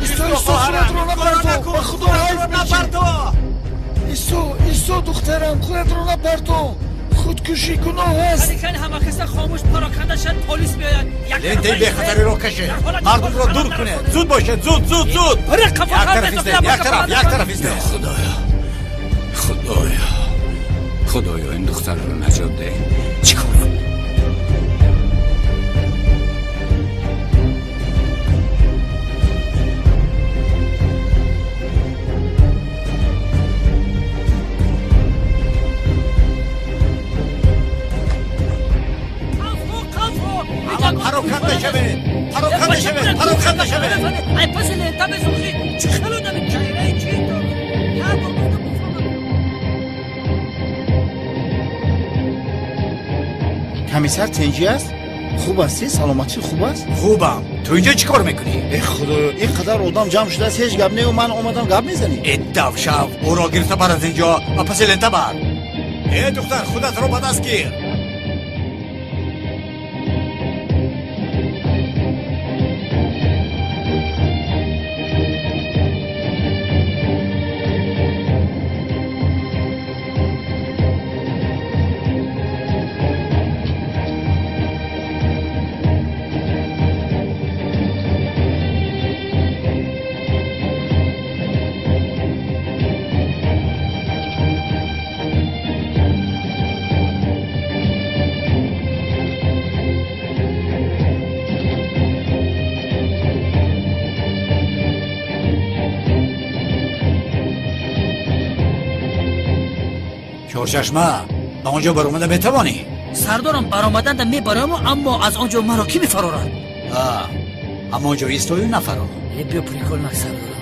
Исто, исто, худатро напарто, ба худо ҳайф напарто. Исто, исто, духтарам, худатро напарто. Худкушӣ гуноҳ аст. Валекин ҳама каса хомӯш пароканда шад, полис меояд. Лентаи бехатариро кашед, мардумро дур кунед. Зуд бошед, зуд, зуд, зуд. Як тараф истед, як тараф, як тараф истед. Худоё, худоё, худоё, ин духтарро наҷот деҳ. Чӣ кор кунам? Пароканда шавед, пароканда шавед, пароканда шавед. Ай, паси лента месӯхӣ. Чӣ хел одами чайраи чӣ ту? Як бор гуфтам, бифаҳмам. Комиссар тенҷӣ аст? Хуб ҳастӣ? Саломатӣ хуб аст? Хубам. Ту инҷо чӣ кор мекунӣ? Э, худоё, ин қадар одам ҷамъ шудааст, ҳеҷ гап нею ман омадам гап мезанӣ. Э, давшав, ӯро гирифта бар аз инҷо ва паси лента бар. Э, духтар, худатро ба даст гир. Чорчашма, ба он ҷо баромада метавонӣ? Сардорам, баромаданда мебарояму, аммо аз он ҷо маро кӣ мефарорад? Ҳамон ҷо истою нафарор. Э, биё, прикол нак, сардорам.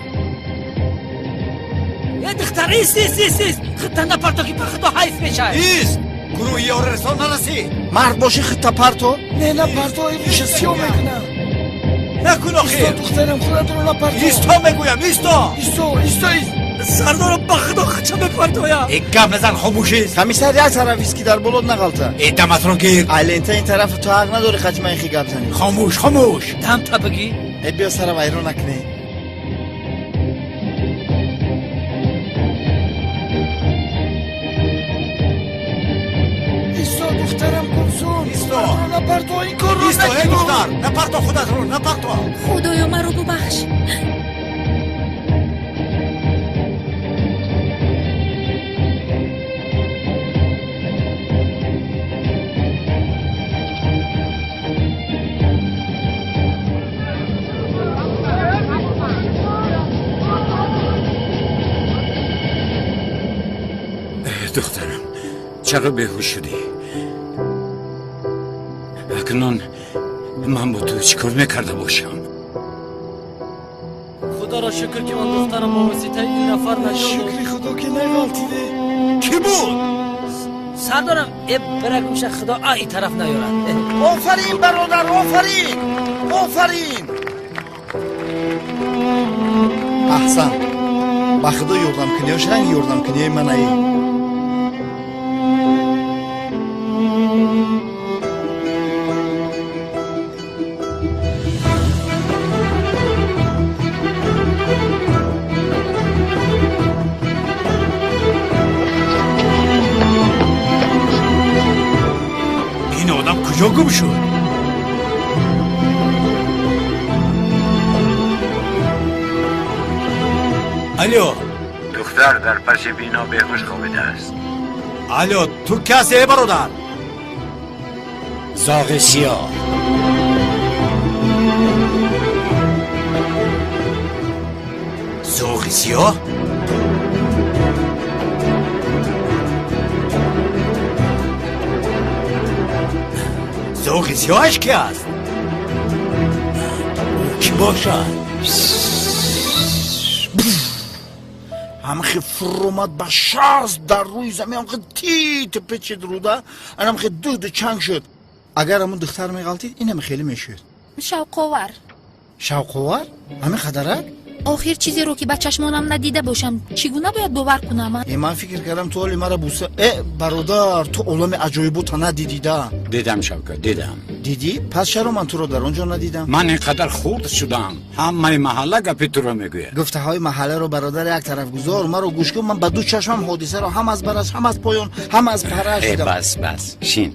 Э, духтар, ист, ист, ист, ист. Худта напарто, ки ба худо ҳайф мешавад. Ист! Гурӯҳи ёрирасон нарасид. Мард бошӣ, худта парто. Не, напарто, ин риша сиёҳ мекунам. Накун охир. Исто, духтарам, худатро напарто. Исто мегӯям, исто. Исто, исто, ист. Сардорам, ба худо худша мепартоям. Э, гап назан, хомӯш ист. Комиссар, як тараф ист, ки дар болот нағалта. Э, даматро гир. Ай, лента ин тараф, ту ҳақ надорӣ хати ман хи гап занӣ. Хомӯш, хомӯш. Дам та бигӣ. Э, биё, сара вайрон накунӣ. Исто, духтарам Гулсум. Исто. Напарто, ин корро Исто, эй духтар, напарто худатро, напарто. Худоё, маро бубахш. Духтарам, чаро беҳуш шудӣ? Акнун ман бо ту чӣ кор мекарда бошам? Худоро шукр, ки ман духтарам бо воситаи ин нафар наҷот. Шукри Худо, ки нағалтиде. Кӣ буд? Сардорам, э бирагумша, Худо а и тараф наёрад. Офарин, бародар, офарин, офарин! Аҳсан, ба Худо, ёрдамкуниёш ранги ёрдамкуниёи манаи. Ин одам куҷо гум шуд? Алло. Духтар дар паси бино беҳуш хобидааст. Алло, ту ки ҳастӣ, э бародар? Зоғи сиёҳ. Зоғи сиёҳ? Зоғи сиёҳаш ки аст? Ӯ кӣ бошад? Ҳамхе фуромад ба шаст дар рӯи замин, ҳамхе тит печид руда, анамхе дуду чанг шуд. Агар ҳамун духтар меғалтид, инам хеле мешуд. Шавқовар. Шавқовар? Ҳамин қадарак? Охир, чизеро, ки ба чашмонам надида бошам, чӣ гуна бояд бовар кунам? Э, ман фикр кардам, ту ҳоли мара буса. Э, бародар, ту олами аҷоибота надидида. Дидам, Шавкат, дидам. Дидӣ? Пас чаро ман туро дар он ҷо надидам? Ман ин қадар хурд шудам, ҳамаи маҳалла гапи туро мегӯяд. Гуфтаҳои маҳалларо, бародар, як тараф гузор, маро гӯш кун. Ман ба ду чашмам ҳодисаро ҳам аз бараш, ҳам аз поён, ҳам аз параш Э, дидам. бас, бас, шин.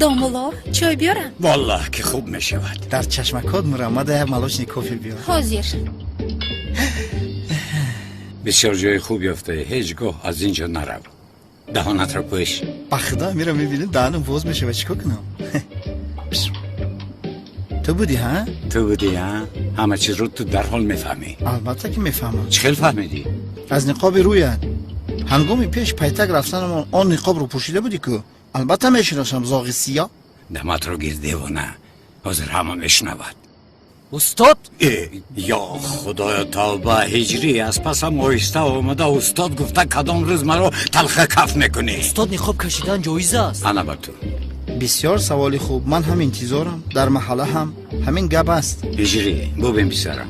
Домулло, чой биёрам? Валлоҳ, ки хуб мешавад. Дар чашмакот мураммада як молочный кофе биёр. Ҳозир. Бисёр ҷои хуб ёфтаӣ, ҳеҷ гоҳ аз ин ҷо нарав. Даҳонатро пӯш. Ба Худо, мира мебинем, даҳанам боз мешавад, чӣ кор кунам? Ту будӣ, ҳа? Ту будӣ, ҳа? Ҳама чизро ту дарҳол мефаҳмӣ. Албатта, ки мефаҳмам. Чӣ хел фаҳмидӣ? Аз ниқоби рӯят. Ҳангоми пеш пайтак рафтанамон он ниқобро пӯшида будӣ ку. Албатта мешиносам, зоғи сиёҳ. Даматро гир, девона, ҳозир ҳама мешунавад. Устод. Э, ё Худоё, тавба! Ҳиҷрӣ, аз пасам оҳиста омада, устод гуфта, кадом рӯз маро талха каф мекунӣ? Устод, ниқоб кашидан ҷоиз аст? Ана ба ту. Бисёр саволи хуб, ман ҳам интизорам. Дар маҳалла ҳам ҳамин гап аст. Ҳиҷрӣ, бубин, писарам,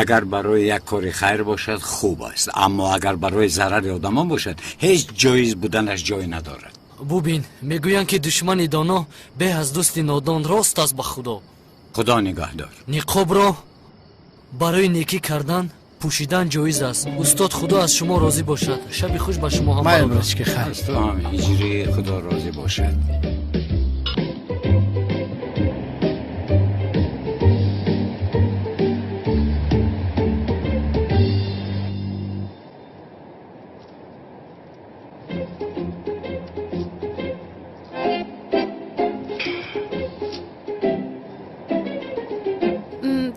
агар барои як кори хайр бошад, хуб аст, аммо агар барои зарари одамон бошад, ҳеҷ ҷоиз буданаш ҷой надорад. Бубин, мегӯянд, ки душмани доно беҳ аз дӯсти нодон. Рост аст, ба Худо. Худо нигаҳдор. Ниқобро барои некӣ кардан пӯшидан ҷоиз аст. Устод, Худо аз шумо розӣ бошад. Шаби хуш ба шумо ҳам. Майл, бародар. брачки, хайр. Аз ту ҳам, Ҳиҷрӣ, Худо розӣ бошад.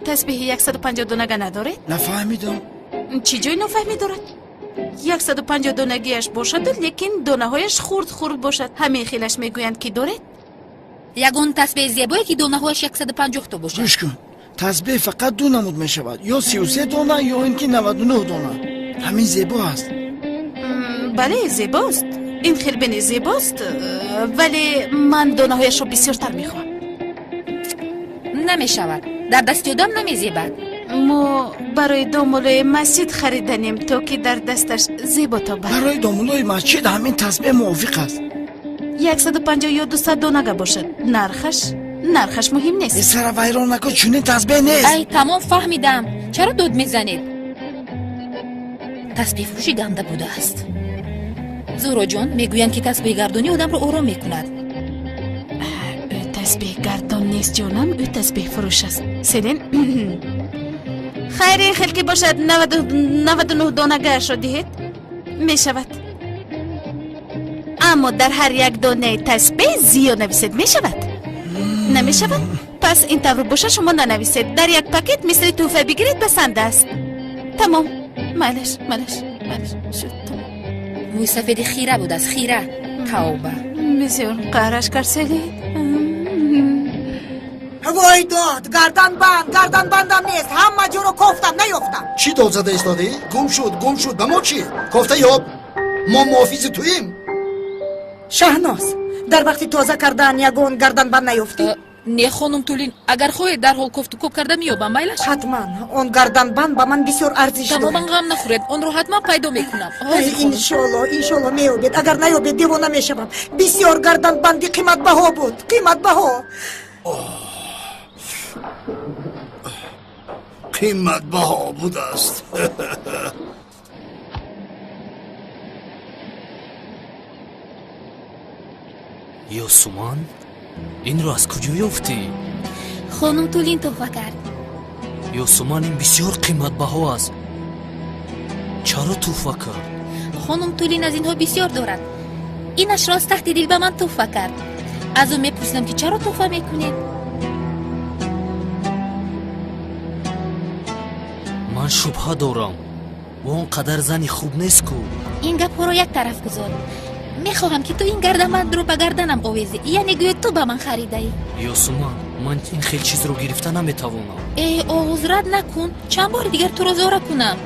Тасбеҳи 150 донага надоред? Нафаҳмидам. Чӣ ҷой нофаҳмӣ дорад? 150 донагиаш бошаду, лекин донаҳояш хурд хурд бошад, ҳамин хелаш мегӯянд, ки доред? Ягон тасбеҳи зебое, ки донаҳояш 150 то бошад. Гӯш кун, тасбеҳ фақат ду намуд мешавад: ё 33 дона, ё ин ки 99 дона. Ҳамин зебо аст. Бале, зебост, ин хел бини зебост, вале ман донаҳояшро бисёртар мехоҳам. Намешавад, дар дасти одам намезебад. Мо барои домулои масҷид хариданем, то ки дар дасташ зебо тобад. Барои домулои масҷид ҳамин тасбеҳ мувофиқ аст. 150 ё 200 донага бошад, нархаш муҳим нест. Э, сара вайрон накун, чунин тасбеҳ нест. Ай, тамом, фаҳмидам, чаро дод мезанед? Тасбеҳфурӯшӣ ганда будааст. Зуҳроҷон, мегӯянд, ки тасбеҳгардонӣ одамро ором мекунад. Ӯ тасбеҳгардон нест, ҷонам, ӯ тасбеҳфурӯш аст. Селин, хайр, ин хел ки бошад, 99 донагаашро диҳед, мешавад, аммо дар ҳар як донаи тасбеҳ зиё нависед, мешавад? Намешавад? Пас ин тавр бошад, шумо нанависед, дар як пакет мисли тӯҳфа бигиред, басанда аст. Тамом, майлаш, майлаш, майлаш, шуд, тамом. Мӯйсафеди хира будааст, хира. Тавба. Бисёр қаҳраш кард, Селин. Вой дод, гарданбанд, гарданбандам нест. Ҳама ҷоро кофтам, наёфтам. Чӣ дод зада истодаӣ? Гум шуд, гум шуд, ба мо чӣ? Кофта ёб. Мо муҳофизи туем. Шаҳноз, дар вақти тоза кардан ягон гарданбанд наёфтӣ? Не, хонум Тулин, агар хоҳед, дарҳол кофтукоб карда меёбам, майлаш? Ҳатман, он гарданбанд ба ман бисёр арзиш дорад. Тамоман ғам нахӯред, онро ҳатман пайдо мекунам. Иншоалло, иншоалло меёбед. Агар наёбед, девона мешавам. Бисёр гарданбанди қиматбаҳо буд, қиматбаҳо. Қиматбаҳо будааст. Ёсуман, инро аз куҷо ёфтӣ? Хонум Тулин туҳфа кард. Ёсуман, ин бисёр қиматбаҳо аст. Чаро туҳфа кард? Хонум Тулин аз инҳо бисёр дорад. Инашро аз таҳти дил ба ман туҳфа кард. Аз ӯ мепурсидам, ки чаро туҳфа мекунед? Ман шубҳа дорам, ӯ он қадар зани хуб нест ку. Ин гапҳоро як тараф гузор. Мехоҳам, ки ту ин гарданбандро ба гарданам овезӣ, яъне гӯё ту ба ман харидаӣ. Ёсуман, ман ин хел чизро гирифта наметавонам. Э, оғоз рад накун. Чанд бори дигар туро зора кунам?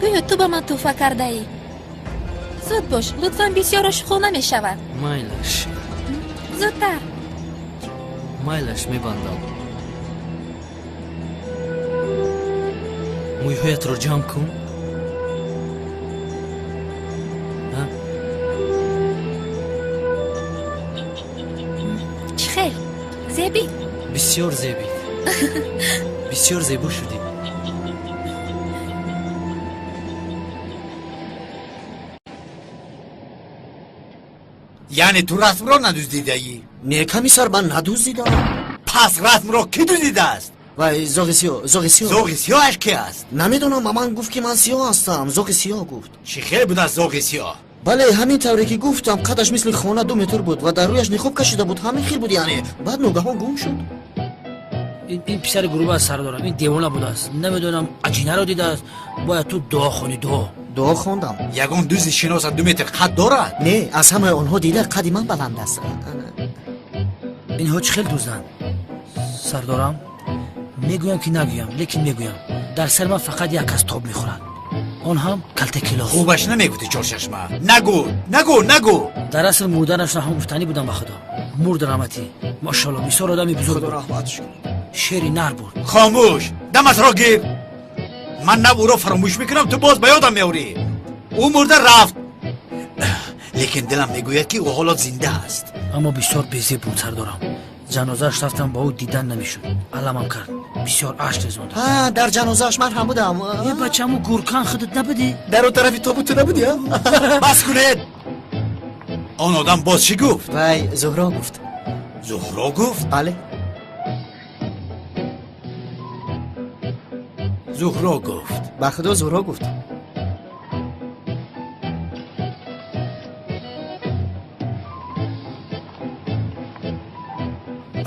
Гӯё ту ба ман туҳфа кардаӣ. Зуд бош, лутфан, бисёр ошуқона мешавад. Майлаш. Зудтар. Майлаш, мебандам. Мӯйҳоятро ҷамъ кун. Чӣ хел зебӣ? Бисёр зебӣ, бисёр зебо шудӣ. Яъне ту расмро надуздидаӣ? Не, комиссар, ман надуздидам. Пас расмро кӣ дуздидааст? Вай, зоғи сиёҳ, зоғи сиёҳ. Зоғи сиёҳаш ки аст? Намедонам, ба ман гуфт, ки ман сиёҳ ҳастам. Зоғи сиёҳ гуфт. Чӣ хел будааст зоғи сиёҳ? Бале, ҳамин тавре ки гуфтам, қадаш мисли хона 2 метр буд ва дар рӯяш ниқоб кашида буд. Ҳамин хел буд, яъне баъд ногаҳон гум шуд. Ин писари гурӯба аст, сардорам, ин девона будааст. Намедонам, аҷинаро дидааст. Бояд ту дуо хонӣ, дуо. Дуо хондам. Ягон дузди шиноса 2 метр қад дорад? Не, аз ҳамаи онҳо дида қади ман баланд аст. Инҳо чӣ хел дузданд, сардорам? Мегӯям ки нагӯям, лекин мегӯям, дар сари ман фақат як кас тоб мехӯрад, он ҳам калтакилос. Хубаш намегуфти, чорчашма. Нагӯ, нагӯ, нагӯ. Дар асл мурданашро ҳам гуфтанӣ будам. Ба худо, мурд раҳматӣ, мошалло, бисёр одами бузург буд, шери нар буд. Хомӯш, даматро гир. Ман на ӯро фаромӯш мекунам, ту боз ба ёдам меорӣ. Ӯ мурда рафт, лекин дилам мегӯяд, ки ӯ ҳоло зинда аст. Аммо бисёр безеб буд, сардорам. Ҷанозааш рафтам, ба ӯ дидан намешуд, аламам кард, бисёр ашк резондам. Дар ҷанозааш ман ҳам будам. Е, бачаму гуркан, худат набудӣ? Дар он тарафи тобут ту набудӣ? Бас кунед. Он одам боз чӣ гуфт? Вай Зуҳро гуфт. Зуҳро гуфт? Бале, Зуҳро гуфт. Ба худо, Зуҳро гуфт.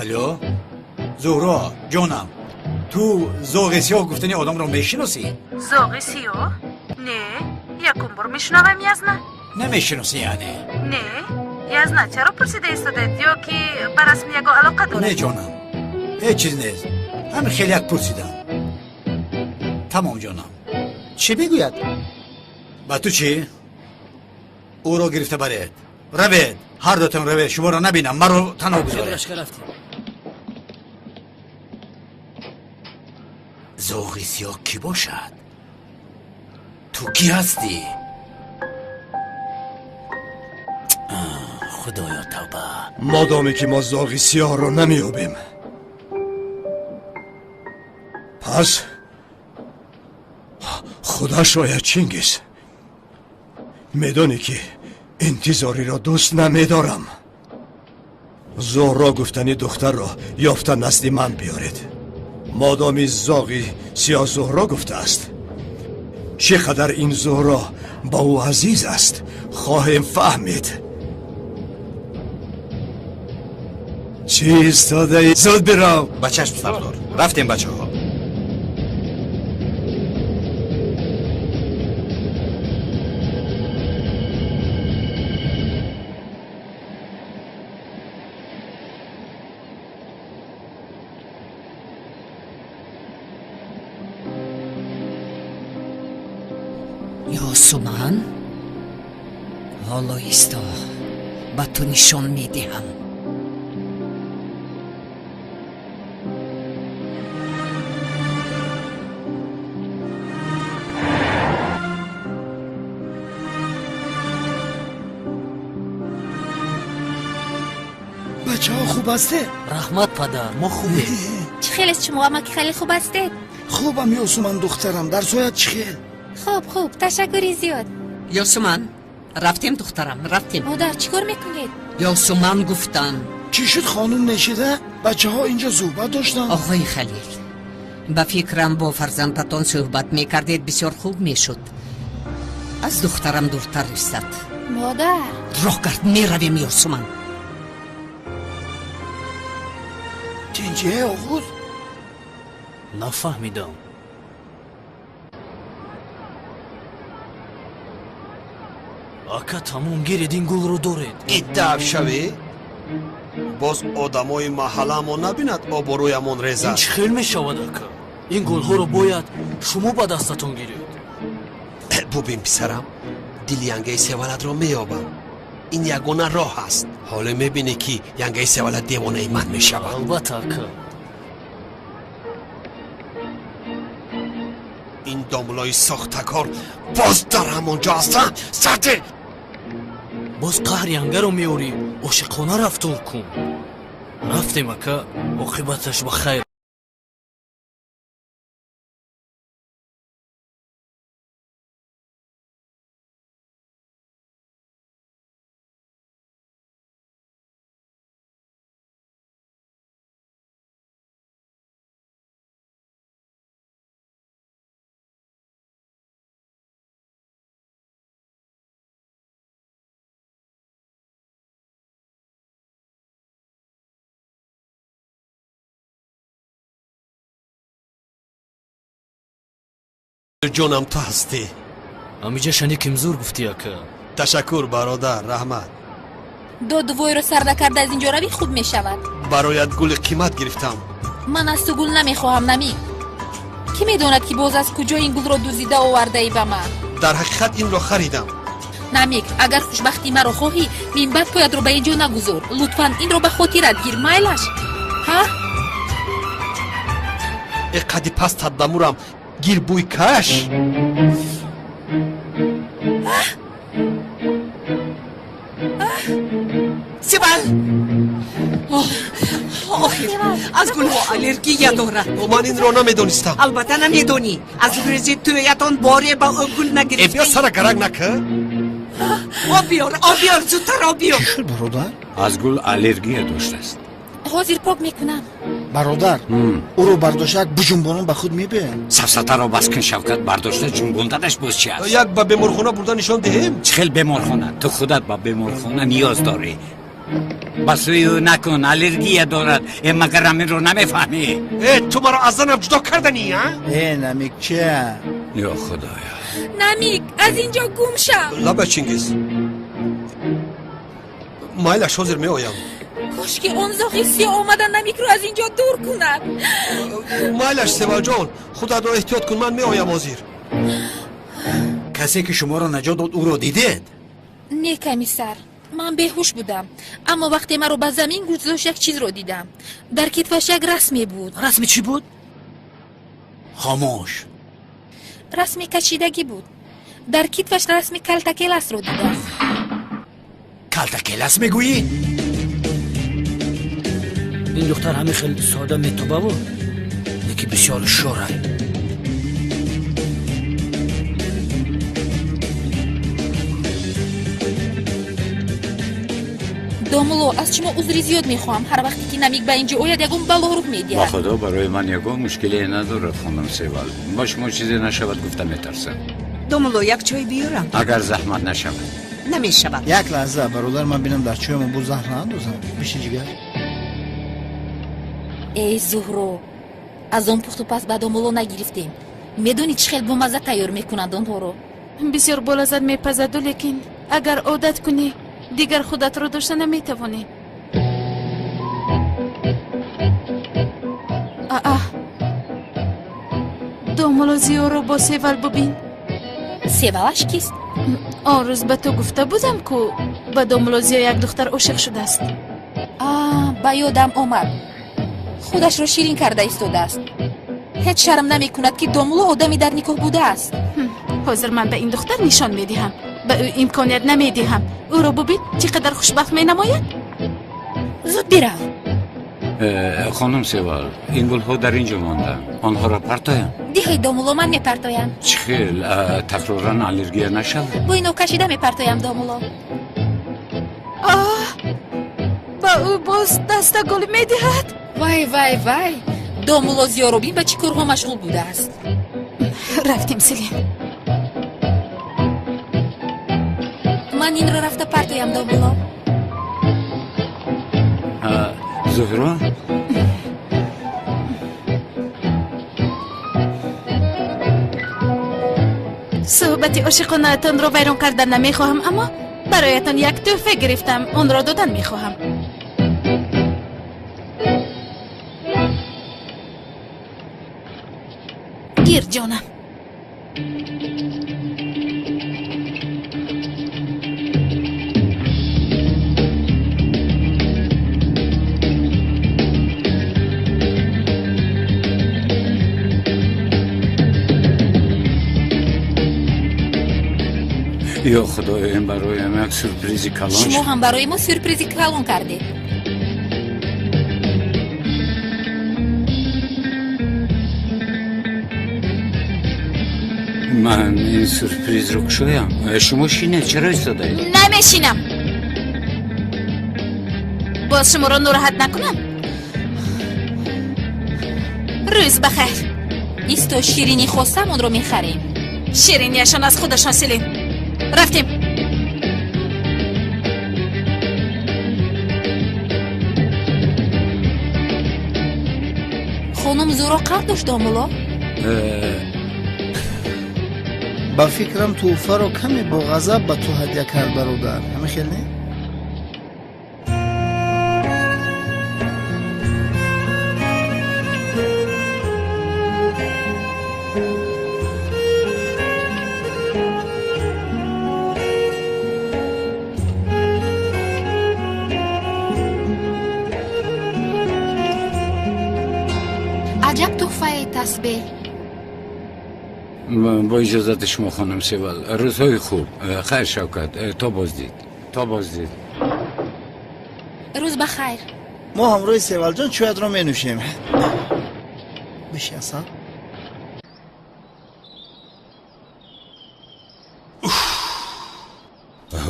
Алло, Зуҳро ҷонам, ту зоғи сиёҳ гуфтани одамро мешиносӣ? Зоғи сиёҳ? Не, якум бор мешунавам, язна. Намешиносӣ яъне? Не, язна, чаро пурсида истодед? Ё ки ба расм ягон алоқа доред? Не, ҷонам, ҳеҷ чиз нест, ҳамин хел як пурсидам. Тамом, ҷонам. Чӣ мегӯяд? Ба ту чӣ? Ӯро гирифта баред, равед, ҳар дутон равед, шуморо набинам, маро танҳо гузоред. Зоғи сиёҳ кӣ бошад? Ту кӣ ҳастӣ? Худоё, тавба. Модоме ки мо зоғи сиёҳро намеёбем, пас худаш ояд. Чингиз, медонӣ, ки интизориро дӯст намедорам. Зуҳро гуфтани духтарро ёфта назди ман биёред. Модоми зоғи сиёҳ Зуҳро гуфтааст, чӣ қадар ин Зуҳро ба ӯ азиз аст, хоҳем фаҳмид. Чӣ истодаӣ? Зуд бирав. Ба чашм, сардор. Рафтем, бачаҳо. Ёсуман, ҳоло исто, ба ту нишон медиҳам. Бачаҳо хуб ҳастед? Раҳмат, падар, мо хубем. Чӣ хелест шумо, амаки хеле хуб ҳастед? Хубам, Ёсуман духтарам, дарсоят чӣ хел? Хуб, хуб, ташаккури зиёд. Ёсуман, рафтем, духтарам, рафтем. Модар, чӣ кор мекунед? Ёсуман гуфтам. Чӣ шуд, хонум нешида? Бачаҳо инҷо суҳбат доштанд. Оғои Халил, ба фикрам бо фарзандатон суҳбат мекардед, бисёр хуб мешуд. Аз духтарам дуртар истад. Модар, роҳ кард, меравем, Ёсуман. Тинҷие, оғуз? Нафаҳмидам. Ака, тамом, гиред, ин гулро доред. Иддааб шавӣ? Боз одамои маҳалламон набинад, обрӯямон резад. Ин чӣ хел мешавад, ака? Ин гулҳоро бояд шумо ба дастатон гиред. Бубин, писарам, дили янгаи севалатро меёбам. Ин ягона роҳ аст. Ҳоло мебинӣ, ки янгаи севалат девонаи ман мешавад. Албатта, ака. Ин домлои сохтакор боз дар ҳамон ҷо ҳастанд. Сарде! Боз қаҳри янгаро меорӣ, ошиқона рафтор кун. Рафтем, ака, оқибаташ ба хайр. Ҷонам, ту ҳастӣ. Ҳамиҷа шани кимзур гуфтӣ, ака. Ташаккур, бародар, раҳмат. Додувойро сарда карда аз инҷо равӣ, хуб мешавад. Бароят гули қимат гирифтам. Ман аз ту гул намехоҳам, Намик. Кӣ медонад, ки боз аз куҷо ин гулро дуздида овардаӣ ба ман? Дар ҳақиқат инро харидам. Намик, агар хушбахтии маро хоҳӣ, минбаъд поятро ба инҷо нагузор. Лутфан инро ба хотират гир, майлаш. Ҳа? Э, қади паст таддамурам, гир, бӯй каш. Сивал, охир аз гулҳо аллергия дорад. Ман инро намедонистам. Албатта намедонӣ. Аз рӯзи тӯятон боре ба ӯ гул нагирифтӣ. Э, биё, сара гарак накӣ. Об биёр, об биёр, зудтар об биёр. Чӣ шуд, бародар? Аз гул аллергия доштааст. Ҳозир пок мекунам. Бародар, ӯро бардошта як буҷунбонон ба худ мебиёем. Сафсатаро бас кун, Шавкат, бардошта ҷунбонданаш боз чи аст? Як ба беморхона бурда нишон диҳем. Чӣ хел беморхона? Ту худат ба беморхона ниёз дорӣ. Ба сӯи ӯ накун, аллергия дорад. Э, магар ҳаминро намефаҳмӣ? Э, ту маро аз занам ҷудо карданӣ, а? Э, Намик, чия? Ё худоё! Намик, аз инҷо гум шав. Лаба, Чингиз, майлаш, ҳозир меоям. Кошки он зоғи сиёҳ омада Намикро аз инҷо дур кунад. Майлаш, Севалҷон, худатро эҳтиёт кун, ман меоям ҳозир. Касе ки шуморо наҷот дод, ӯро дидед? Не, комиссар, ман беҳуш будам, аммо вақте маро ба замин гузошт, як чизро дидам. Дар китфаш як расме буд. Расми чӣ буд? Хомӯш. Расми кашидагӣ буд. Дар китфаш расми калтакеласро дидам. Калтакелас мегӯӣ? Ин духтар ҳамин хел сода метобаву, лекин бисёр шорай. Домулло, аз шумо узри зиёд мехоҳам. Ҳар вақте ки Намик ба инҷо ояд, ягон бало рух Ба медиҳад. худо, барои ман ягон мушкиле надорад, хонум Севал. Ба шумо чизе нашавад гуфта метарсам. Домулло, як чой биёрам? Агар заҳмат нашавад. Намешавад. Як лаҳза, бародар, ман бинам дар чоямо боз заҳр наандозам. Биши, ҷигар. Эй Зуҳро, аз он пухтупаз ба домулло нагирифтем. Медонӣ, чӣ хел бомазза тайёр мекунанд онҳоро? Бисёр болаззат мепазаду, лекин агар одат кунӣ, дигар худатро дошта наметавонӣ. Аа, домулло Зиёро бо Севал бубин. Севалаш кист? Он рӯз ба ту гуфта будам, ку ба домулло Зиё як духтар ошиқ шудааст. Ба ёдам омад, худашро ширин карда истодааст. Ҳеҷ шарм намекунад, ки домулло одами дар никоҳ будааст. Ҳозир ман ба ин духтар нишон медиҳам, ба ӯ имконият намедиҳам. Ӯро бубин, чӣ қадар хушбахт менамояд. Зуд бирав. Хонум Севал, ин гулҳо дар ин ҷо монданд, онҳоро партоям? Диҳед, домулло, ман мепартоям. Чӣ хел, такроран аллергия нашавад? Бо ино кашида мепартоям, домулло. Ба ӯ боз дастагул медиҳад. Вай, вай, вай, домулло Зиёробин ба чӣ корҳо машғул будааст. Рафтем, Селин. Ман инро рафта партоям, домулло. Зуҳро, суҳбати ошиқонаатонро вайрон кардан намехоҳам, аммо бароятон як тӯҳфа гирифтам, онро додан мехоҳам. Гир, ҷонам. Ё худоё, ин бароям як сюрпризи калон. Шумо ҳам барои мо сюрпризи калон кардед. Ман ин сюрпризро кушоям. Шумо шинед, чаро истодаед? Намешинам. Боз шуморо нороҳат накунам. Рӯз ба хайр. Исто, ширинӣ хостам, онро мехарем. Ширинияшон аз худашон, Селин. Рафтем. Хонум Зуро қанд дошт, домулло? Ба фикрам, тӯҳфаро каме бо ғазаб ба ту ҳадя кард, бародар. Ҳама хел не? Аҷаб тӯҳфае, тасбеҳ. Бо иҷозати шумо, хонум Севал, рӯзҳои хуб. Хайр, Шавкат, то боздид, то боздид. Рӯз ба хайр. Мо ҳамроҳи Севалҷон чоятро менӯшем. Биши, асал.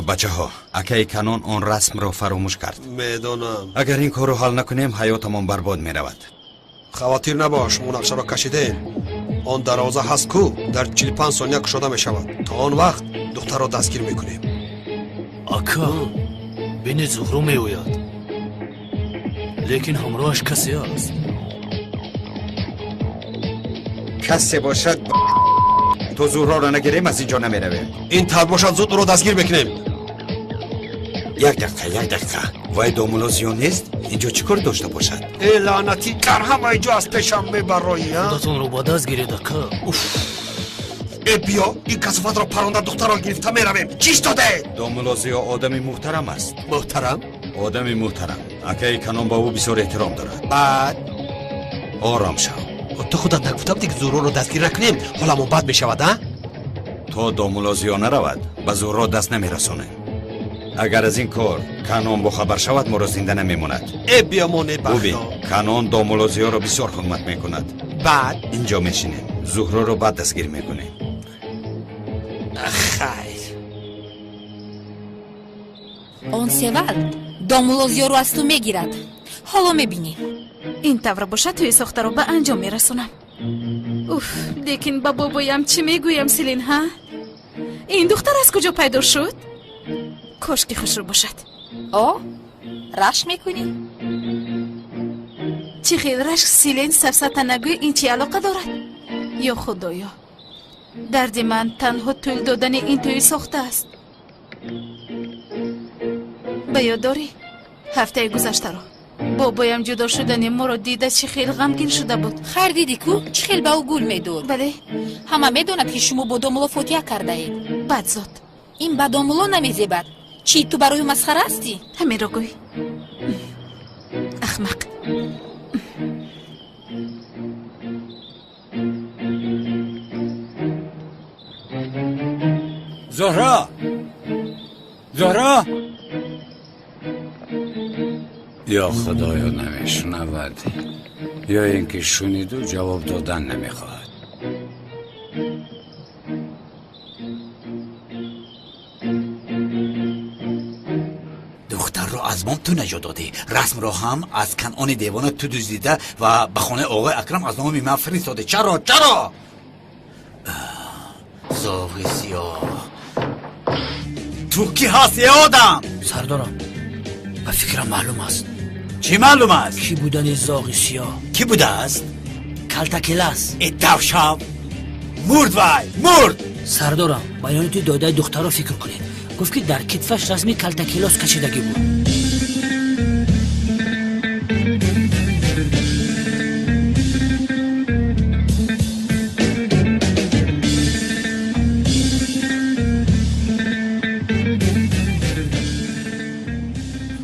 Бачаҳо, акаи Канон он расмро фаромӯш кард. Медонам. Агар ин корро ҳал накунем, ҳаётамон барбод меравад. Хавотир набош, мо нақшаро кашидем. Он дарвоза ҳаст ку, дар 45 сония кушода мешавад. То он вақт духтарро дастгир мекунем. Ака, бинед, Зуҳро меояд, лекин ҳамроҳаш касе аст. Касе бошад, то Зуҳроро нагирем, аз ин ҷо намеравем. Ин тавр бошад, зуд ӯро дастгир мекунем. Як дақиқа, як дақиқа, вай домулло Зиё нест? Инҷо чӣ кор дошта бошад? Э, лаънатӣ, дар ҳамаи ҷо аз пешам мебароӣ. Худатонро ба даст гиред, ака. Уф. Э, биё, ин касофатро паронда духтарро гирифта меравем. Чӣ истоде? Домулло Зиё одами муҳтарам аст. Муҳтарам? Одами муҳтарам. Акаи Канон ба ӯ бисёр эҳтиром дорад. Баъд? Ором шав. Ту худат нагуфта будӣ, ки Зуҳроро дастгир накунем, ҳоламон бад мешавад, а? То домулло Зиё наравад, ба Зуҳро даст намерасонем. Агар аз ин кор Канон бохабар шавад, моро зинда намемонад. Э, биёмоне бахто. Бубин, Канон домулло Зиёро бисёр ҳурмат мекунад. Баъд? Инҷо мешинем, Зуҳроро баъд дастгир мекунем. Хайр. Он Севал домулло Зиёро аз ту мегирад. Ҳоло мебинӣ. Ин тавр бошад, тӯи сохтаро ба анҷом мерасонам. Уф, лекин ба бобоям чӣ мегӯям, Селин, ҳа? Ин духтар аз куҷо пайдо шуд? Кошки хушрӯ бошад. О, рашк мекунӣ? Чӣ хел рашк, Селин, сафсата нагӯй, ин чӣ алоқа дорад? Ё худоё, дарди ман танҳо тӯл додани ин тӯи сохта аст. Ба ёд дорӣ ҳафтаи гузаштаро? Бобоям ҷудо шудани моро дида чӣ хел ғамгин шуда буд. Хайр, дидӣ ку, чӣ хел ба ӯ гул медод. Бале. Ҳама медонад, ки шумо бо домулло фотиҳа кардаед. Бадзод. Ин ба домулло намезебад. Чӣ, ту барои ӯ масхара ҳастӣ? Ҳаминро гӯй. Ахмақ. Зуҳро! Зуҳро! Ё худоё, намешунавад, ё ин ки шуниду ҷавоб додан намехоҳад. Духтарро аз бом ту наҷот додӣ, расмро ҳам аз Канъони девона ту дуздида ва ба хонаи оғои Акрам аз номи ман фиристодӣ. Чаро, чаро? Зоғи сиёҳ, ту кӣ ҳастӣ, э одам? Сардорам, ба фикрам маълум аст. Чӣ маълум аст? Кӣ будани зоғи сиёҳ. Кӣ будааст? Калтакелас. Э тавшав, мурд вай, мурд. Сардорам, баёноти додаи духтарро фикр кунед. Гуфт, ки дар китфаш расми Калтакелос кашидагӣ буд.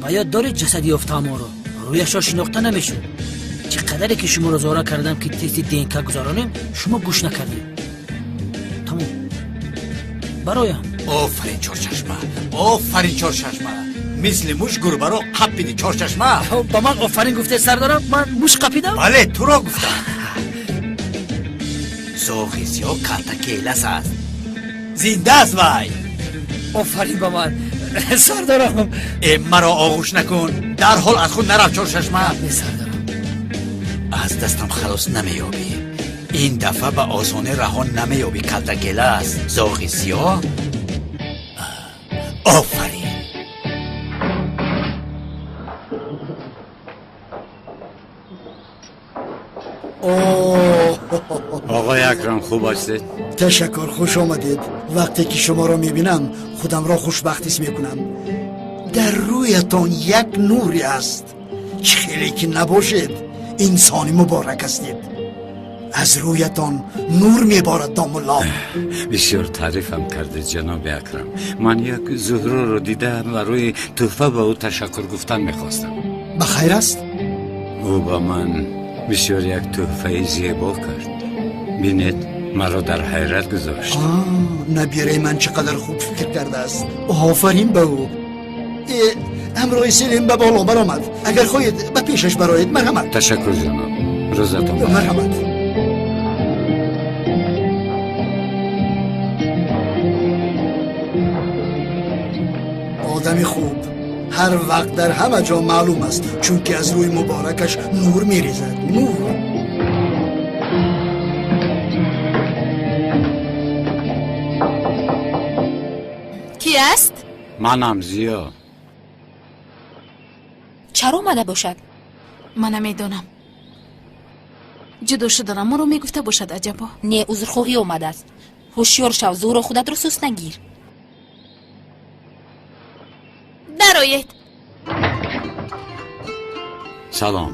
Ба ёд доред ҷасади ёфтаамонро? Рӯяшро шинохта намешуд. Чӣ қадаре ки шуморо зора кардам, ки тести ДНК гузаронем, шумо гӯш накардед. Тамом, бароям. Офарин, Чорчашма, офарин, Чорчашма, мисли муш гурбаро қапиди, Чорчашма. Ба ман офарин гуфте, сардорам? Ман муш қапидам? Бале, туро гуфтам. Зоғи сиёҳ Калтакелас аст, зинда аст вай. Офарин ба ман, сардорам. Э, маро оғӯш накун, дарҳол аз худ нарав, Чорчашма. Сардорам, аз дастам халос намеёбӣ. Ин дафъа ба осонӣ раҳо намеёбӣ. Калтакелас, зоғи сиёҳ, офарин. Оғои Акрам, хуб ҳастед? Ташаккур, хуш омадед. Вақте ки шуморо мебинам, худамро хушбахт ҳис мекунам. Дар рӯятон як нуре аст. Чӣ хеле ки набошед, инсони муборак ҳастед. Аз рӯятон нур меборад, домулло. Бисёр таърифам кардед, ҷаноби Акрам. Ман як Зуҳроро дида, барои тӯҳфа ба ӯ ташаккур гуфтан мехостам. Ба хайр аст? Ӯ ба ман бисёр як тӯҳфаи зебо кард. Бинед, маро дар ҳайрат гузошт. Набираи ман чӣ қадар хуб фикр кардааст. Офарин ба ӯ. Ҳамроҳи Селим ба боло баромад. Агар хоҳед, ба пешаш бароед, марҳамат. Ташаккур, ҷаноб, рӯзатон бахайр. Марҳамат. Одами хуб ҳар вақт дар ҳама ҷо маълум аст, чунки аз рӯи муборакаш нур мерезад, нур. Кӣ аст? Манам, Зиё. Чаро омада бошад? Ман намедонам. Ҷудо шуданамонро мегуфта бошад, аҷабо. Не, узрхоҳӣ омадааст. Ҳушёр шав, Зуҳро, худатро суст нагир. Дароед. Салом.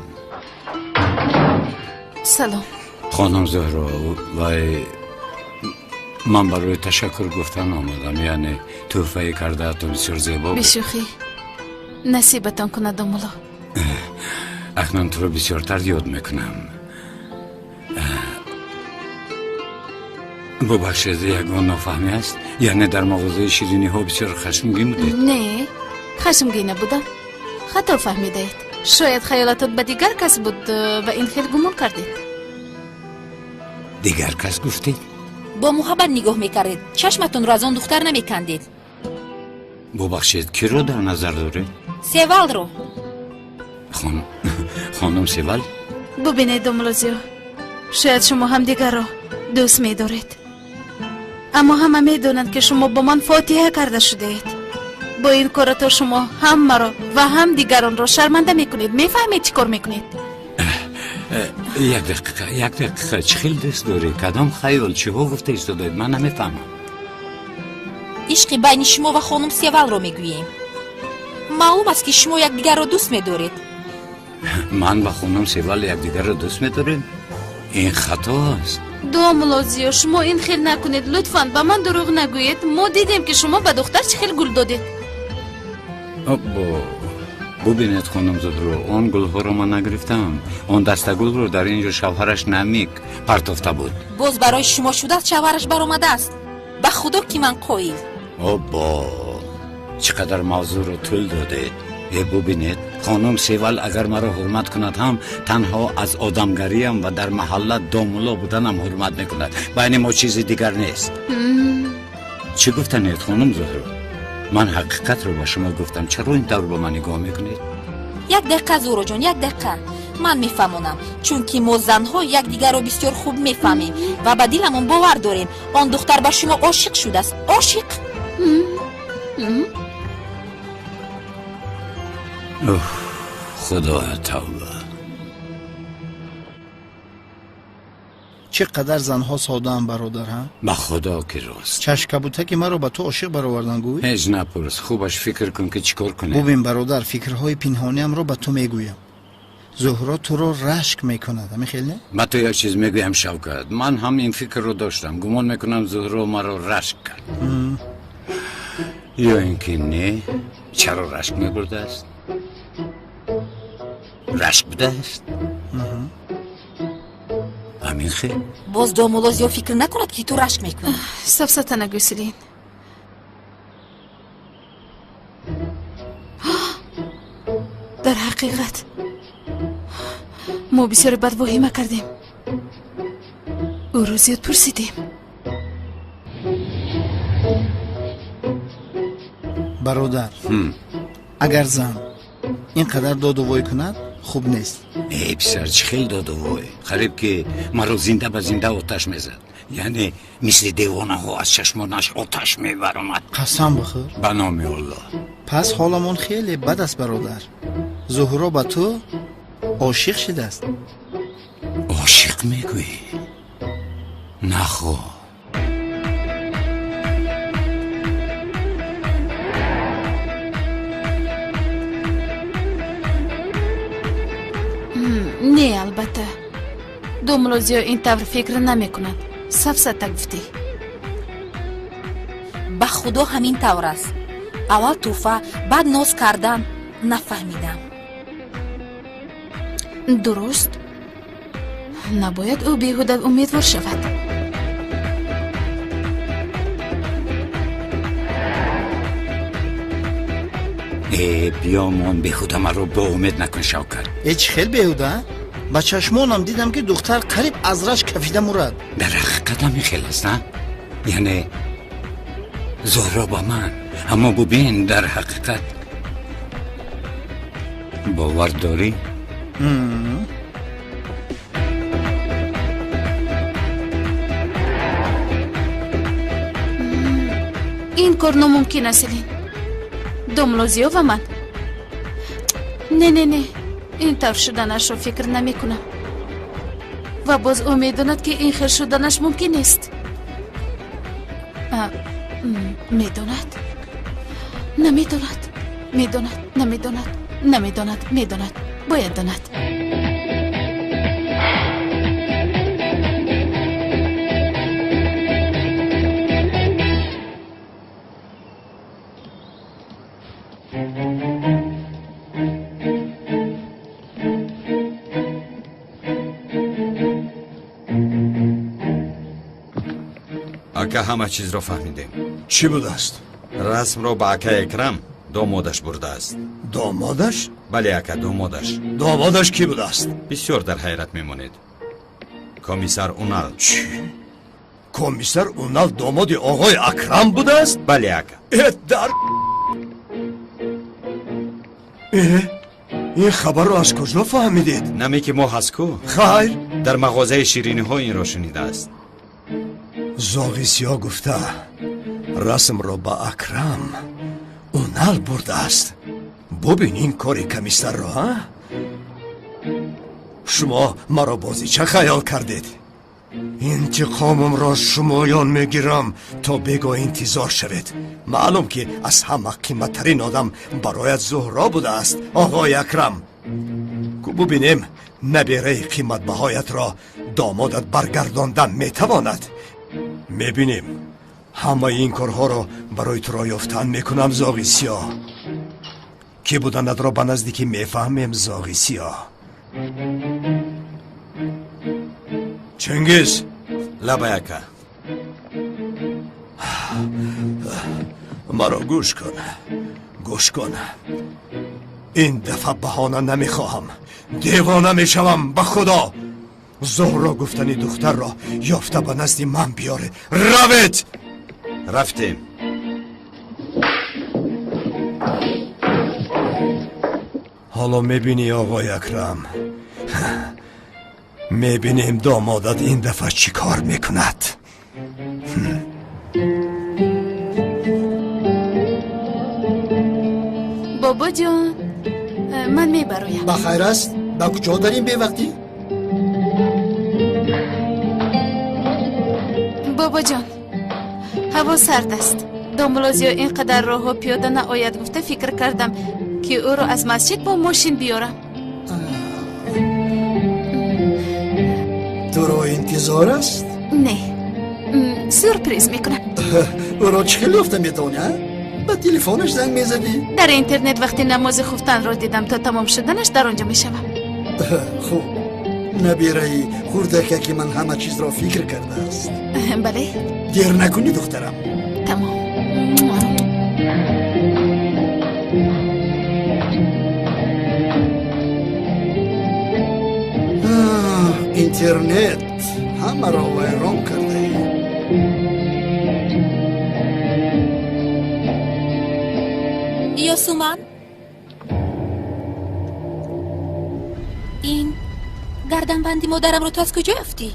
Салом. Хонум Зуҳро, вай, ман барои ташаккур гуфтан омадам. Яъне тӯҳфаи кардаатон бисёр зебо буд. Бешӯхӣ, насибатон кунад, домулло. Акнун туро бисёртар ёд мекунам. Бубахшед, ягон нофаҳмӣ аст? Яъне дар мағозаи шириниҳо бисёр хашмгин будед? Не, хашмгин набудам. Хато фаҳмидаед. Шояд хаёлатон ба дигар кас буд ва ин хел гумон кардед. Дигар кас гуфтед? Бо муҳаббат нигоҳ мекардед, чашматонро аз он духтар намекандед. Бубахшед, киро дар назар доред? Севалро. Хонум Севал? Бубинед, домулло Зиё, шояд шумо ҳамдигарро дӯст медоред, аммо ҳама медонанд, ки шумо бо ман фотиҳа карда шудаед. Бо ин корато шумо ҳам маро ва ҳам дигаронро шарманда мекунед. Мефаҳмед, чӣ кор мекунед? Як дақиқа, як дақиқа, чӣ хел дӯст дорӣ? Кадом хаёл, чиҳо гуфта истодаед? Ман намефаҳмам. Ишқи байни шумо ва хонум Севалро мегӯем. Маълум аст, ки шумо якдигарро дӯст медоред. Ман ва хонум Севал якдигарро дӯст медорем? Ин хато аст. Домулло Зиё, шумо ин хел накунед, лутфан ба ман дурӯғ нагӯед. Мо дидем, ки шумо ба духтар чӣ хел гул додед. Аббо, бубинед, хонум Зуҳро, он гулҳоро ман нагирифтам. Он дастагулро дар ин ҷо шавҳараш Намик партофта буд. Боз барои шумо шудааст, шавҳараш баромадааст. Ба худо ки ман қоил. Оббо, чӣ қадар мавзӯъро тӯл додед. Э, бубинед, хонум Севал агар маро ҳурмат кунад ҳам, танҳо аз одамгариям ва дар маҳалла домулло буданам ҳурмат мекунад. Байни мо чизи дигар нест. Чӣ гуфтанед, хонум Зуҳро? Ман ҳақиқатро ба шумо гуфтам. Чаро ин тавр ба ман нигоҳ мекунед? Як дақиқа, Зуҳроҷон, як дақиқа. Ман мефаҳмонам, чунки мо занҳо якдигарро бисёр хуб мефаҳмем ва ба диламон бовар дорем. Он духтар ба шумо ошиқ шудааст. Ошиқ. Уф, худоя, тавба. Чӣ қадар занҳо содаанд, бародар, ҳа? Ба худо ки рост. Чашмкабутаки маро ба ту ошиқ баровардан, гӯй? Ҳеҷ напурс, хубаш фикр кун ки чӣ кор кунем. Бубин, бародар, фикрҳои пинҳониамро ба ту мегӯям. Зуҳро туро рашк мекунад, ҳамин хел не? Ба ту як чиз мегӯям, Шавкат. Ман ҳам ин фикрро доштам. Гумон мекунам, Зуҳро маро рашк кард. Ё ин ки не? Чаро рашк мебурдааст? Рашк будааст? Ҳамин хел? Боз домулло Зиё фикр накунад, ки ту рашк мекунӣ. Сафсата нагӯй, Селин. Дар ҳақиқат мо бисёре бад воҳима кардем. Ӯро зиёд пурсидем. Бародар, агар зан ин қадар доду вой кунад, хуб нест. Э, писар, чӣ хел доду вой? Қариб ки маро зинда ба зинда оташ мезад. Яъне мисли девонаҳо аз чашмонаш оташ мебаромад. Қасам бихӯр. Ба номи Аллоҳ. Пас ҳоламон хеле бад аст, бародар. Зуҳро ба ту ошиқ шидааст. Ошиқ мегӯӣ? Нахо. Не, албатта, домулло Зиё ин тавр фикр намекунад. Сафсата гуфтӣ. Ба худо ҳамин тавр аст. Аввал тӯҳфа, баъд ноз кардан. Нафаҳмидам. Дуруст, набояд ӯ беҳуда умедвор шавад. Э, биёмон, беҳуда маро боумед накун, Шавкат. Э, чӣ хел беҳуда? Ба чашмонам дидам, ки духтар қариб аз рашк кафида мурад. Дар ҳақиқат ҳамин хел аст, а? Яъне Зуҳро ба ман. Аммо бубин, дар ҳақиқат бовар дорӣ? Ин кор номумкин аст, Селин. Домулло Зиё ва ман? Не, не, не, ин тавр шуданашро фикр намекунам. Ва боз ӯ медонад, ки ин хел шуданаш мумкин нест. Медонад, намедонад, медонад, намедонад, намедонад, медонад, бояд донад. Ака, ҳама чизро фаҳмидем. Чӣ будааст? Расмро ба акай Экрам домодаш бурдааст. Домодаш? Бале, ака, домодаш. Домодаш кӣ будааст? Бисёр дар ҳайрат мемонед. Комиссар Унал. Чӣ? Комиссар Унал домоди оғои Акрам будааст? Бале, ака. Э, дар э, ин хабарро аз куҷо фаҳмидед? Наме ки мо ҳаст ку. Хайр. Дар мағозаи шириниҳо инро шунидааст. Зоғи сиёҳ гуфта, расмро ба Акрам Унал бурдааст. Бубин ин кори комиссарро, а? Шумо маро бозича хаёл кардед. Интиқомамро шумоён мегирам, то бего интизор шавед. Маълум ки аз ҳама қиматтарин одам бароят Зуҳро будааст, оғои Акрам. Ку бубинем набераи қиматбаҳоятро домодат баргардондан метавонад. Мебинем. Ҳамаи ин корҳоро барои туро ёфтан мекунам, зоғи сиёҳ. Кӣ буданатро ба наздикӣ мефаҳмем, зоғи сиёҳ. Чингиз! Лабай ака. Маро гӯш кун, гӯш кун. Ин дафъа баҳона намехоҳам. Девона мешавам, ба худо. Зуҳро гуфтани духтарро ёфта ба назди ман биёре. Равед! Рафтем. Ҳоло мебинӣ, оғои Акрам. Мебинем домодат ин дафъа чӣ кор мекунад. Бобоҷон, ман мебароям. Ба хайр аст? Ба куҷо дар ин бевақтӣ? Бобоҷон, ҳаво сард аст. Домулло Зиё ин қадар роҳҳо пиёда наояд гуфта фикр кардам, ки ӯро аз масҷид бо мошин биёрам. Туро интизор аст? Не, сюрприз мекунам. Ӯро чӣ хел ёфта метавонӣ, а? Ба телефонаш занг мезадӣ? Дар интернет вақти намози хуфтанро дидам, то тамом шуданаш дар он ҷо мешавам. Хуб, набираи хурдакаки ман ҳама чизро фикр кардааст. Бале. Дер накунӣ, духтарам. Тамом. Интернет ҳамаро вайрон кардаи. Ёсуман, ин гарданбанди модарамро ту аз куҷо ёфтӣ?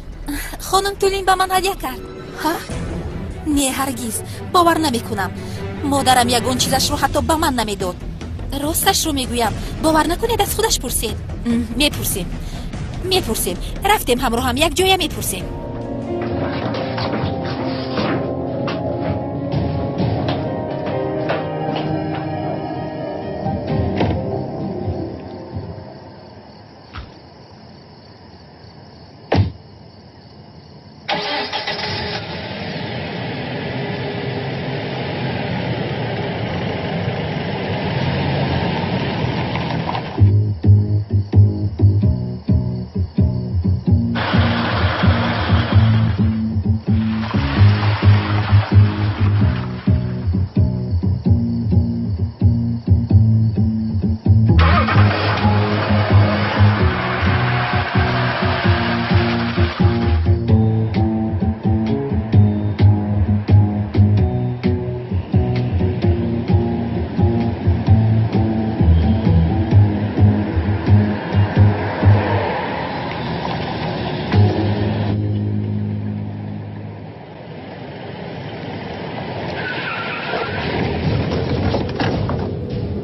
Хонум Тулин ба ман ҳадя кард. Ҳа? Не, ҳаргиз бовар намекунам. Модарам ягон чизашро ҳатто ба ман намедод. Росташро мегӯям, бовар накунед, аз худаш пурсед. Мепурсем, мепурсем. Рафтем ҳамроҳам як ҷоя мепурсем.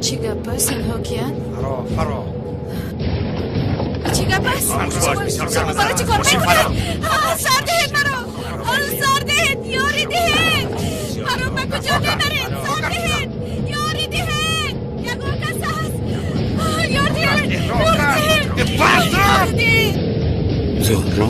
Чӣ гап аст? Инҳо киянд? Фаро, фаро. Чӣ гап аст? Шумо барои чӣ кор мекунед? Сар диҳед маро! Сар диҳед! Ёрӣ диҳед! Маро ба куҷо мебаред? Сар диҳед! Ёрӣ диҳед! Ягон кас ҳаст? Ёр диҳед! Ёр диҳед! Ёр диҳед! Зуҳро?